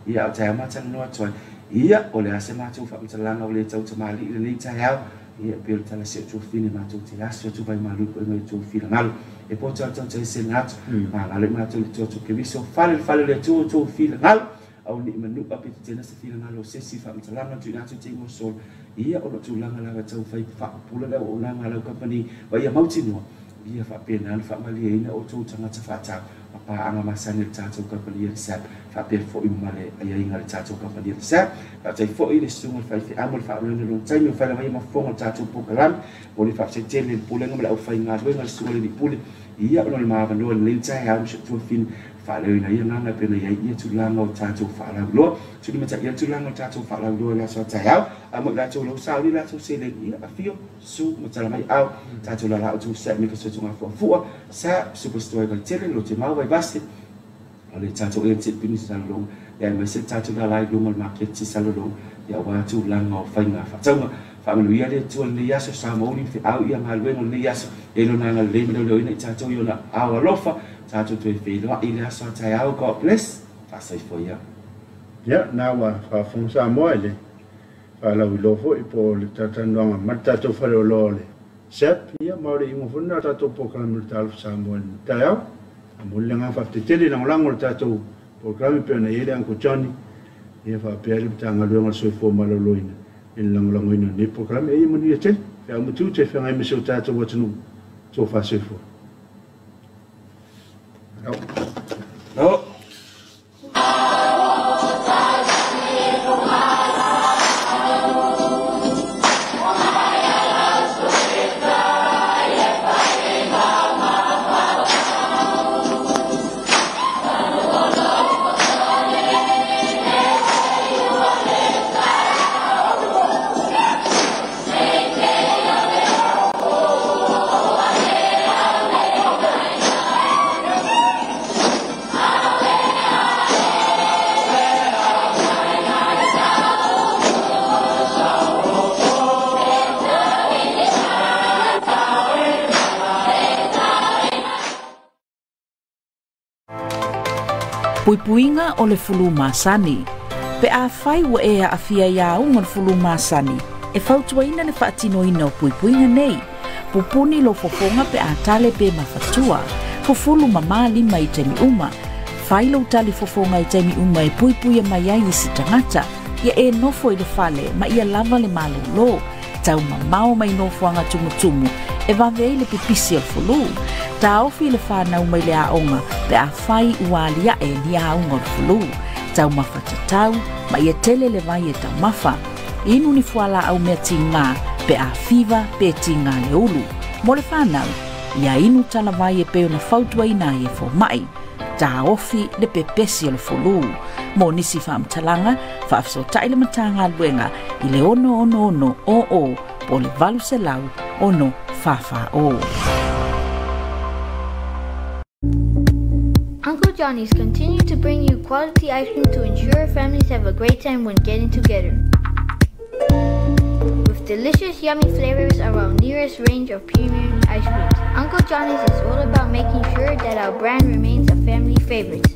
F: ia, a o taeao matalanoa atu ai. Ia, o le a se matou faamatalaga ua le tautamalii i lenei taeao? Ia, e pei o le tala si ou tuafafine matou te aso atu vai malu i mai outou finagalo. E poto lava tau taese na atu, magalo i matou i le tua Keriso, fale i le fale o le Atua outou finagalo. Au ni manua pe tetena se finagalo o se isi faamatalaga tuuina atu i te igoa solo. Ia, o lou tulaga lava e tau fai faapupula le auaunaga a lau kamupani ma ia mautinoa, ia faapena ona faamalieina outou tagata faatau ma paaga masani a le tatou kamupani a le SAB, faapea foi ma le aiaiga a le tatou kamupani a le SAB. Faafetai foi i le susuga i le faifeau mo le faaauauina o lona taimi o faila mai ma fofoga o le tatou polokalame. Mo le faafetai tele i le Pulega ma le aufaigaluega a le susuga i le Alii Pule, ia ona o le ma avanoa i lenei taeao ma si ou tuafafine faaleoina ai agaga e pei ona i ai ia tulaga o tatou faalauiloa. Tulimataia le tulaga o tatou faalauiloa i le aso a taeao, a mo i latou o lo o sauni latou seleni, ia afio, susu ma tala mai au, tatou lala outou sa me ka sotoga fuafua, sa Superstore i Vaitele, Lotemau, Vaivase, o le tatou ANZ Business Salolonga, ia aemaise le tatou lala i luga o le maketi Salolonga, ia aua tulaga o faiga faatauga. Faamanuia le Atua i lenei aso, sa mauli ma feau ia galuega o lenei aso, e lona agalelei ma leoleoina i tatou i ona ao alofa, tatou toe feiloai i le aso a taeao. God bless. Faasoifua ia.
B: Ia, na ua faafofoga Samoa i le faalauiloa foi po o le talatalanoaga ma le tatou faleoloa o le SAP, ia ma o le iuga foi lena o le tatou polokalame o le Talofa Samoa i le taeao. Momoli le agaga faafetai tele i lagolago o le tatou polokalame pei ona i ai le Uncle Johnny, ia faapea le Matagaluega o le Soifua Maloloina i le lagolagoina o lenei polokalame. Ia manuia tele, feau ma tiute feagai ma si o tatou atunuu tofa soifua.
F: No.
H: Puipuiga o le fulu masani. Pe afai ua e aafia i auga o le fulu masani, e fautuaina le faatinoina o puipuiga nei. Pupuni lou fofoga pe a tale pe mafatua. Fufulu mamā lima i taimi uma. Fai lou tali fofoga i taimi uma e puipuia mai ai isi tagata. Ia e nofo i le fale ma ia lava le malōlō. Taumamao mai nofoaga tumutumu e vave ai le pipisi o le fulu. Taofi le whānau mai le aoga pe afai ua aliae ni auga o le fulu. Taumafa tatau ma ia tele le vai e taumafa. Inu ni fualaau mea tigā pe a fiva pe tigā le ulu. Mo le whānau, ia inu talavai e pei ona fautuaina ai e fomai. Taofi le pepesi o le fulu. Mo nisi faamatalaga, faafesootai le Matagaluega i le 666 00 po o le 800 6 44 o.
I: Uncle Johnny's continue to bring you quality ice cream to ensure families have a great time when getting together. With delicious, yummy flavors of our nearest range of premium ice creams, Uncle Johnny's is all about making sure that our brand remains a family favorite.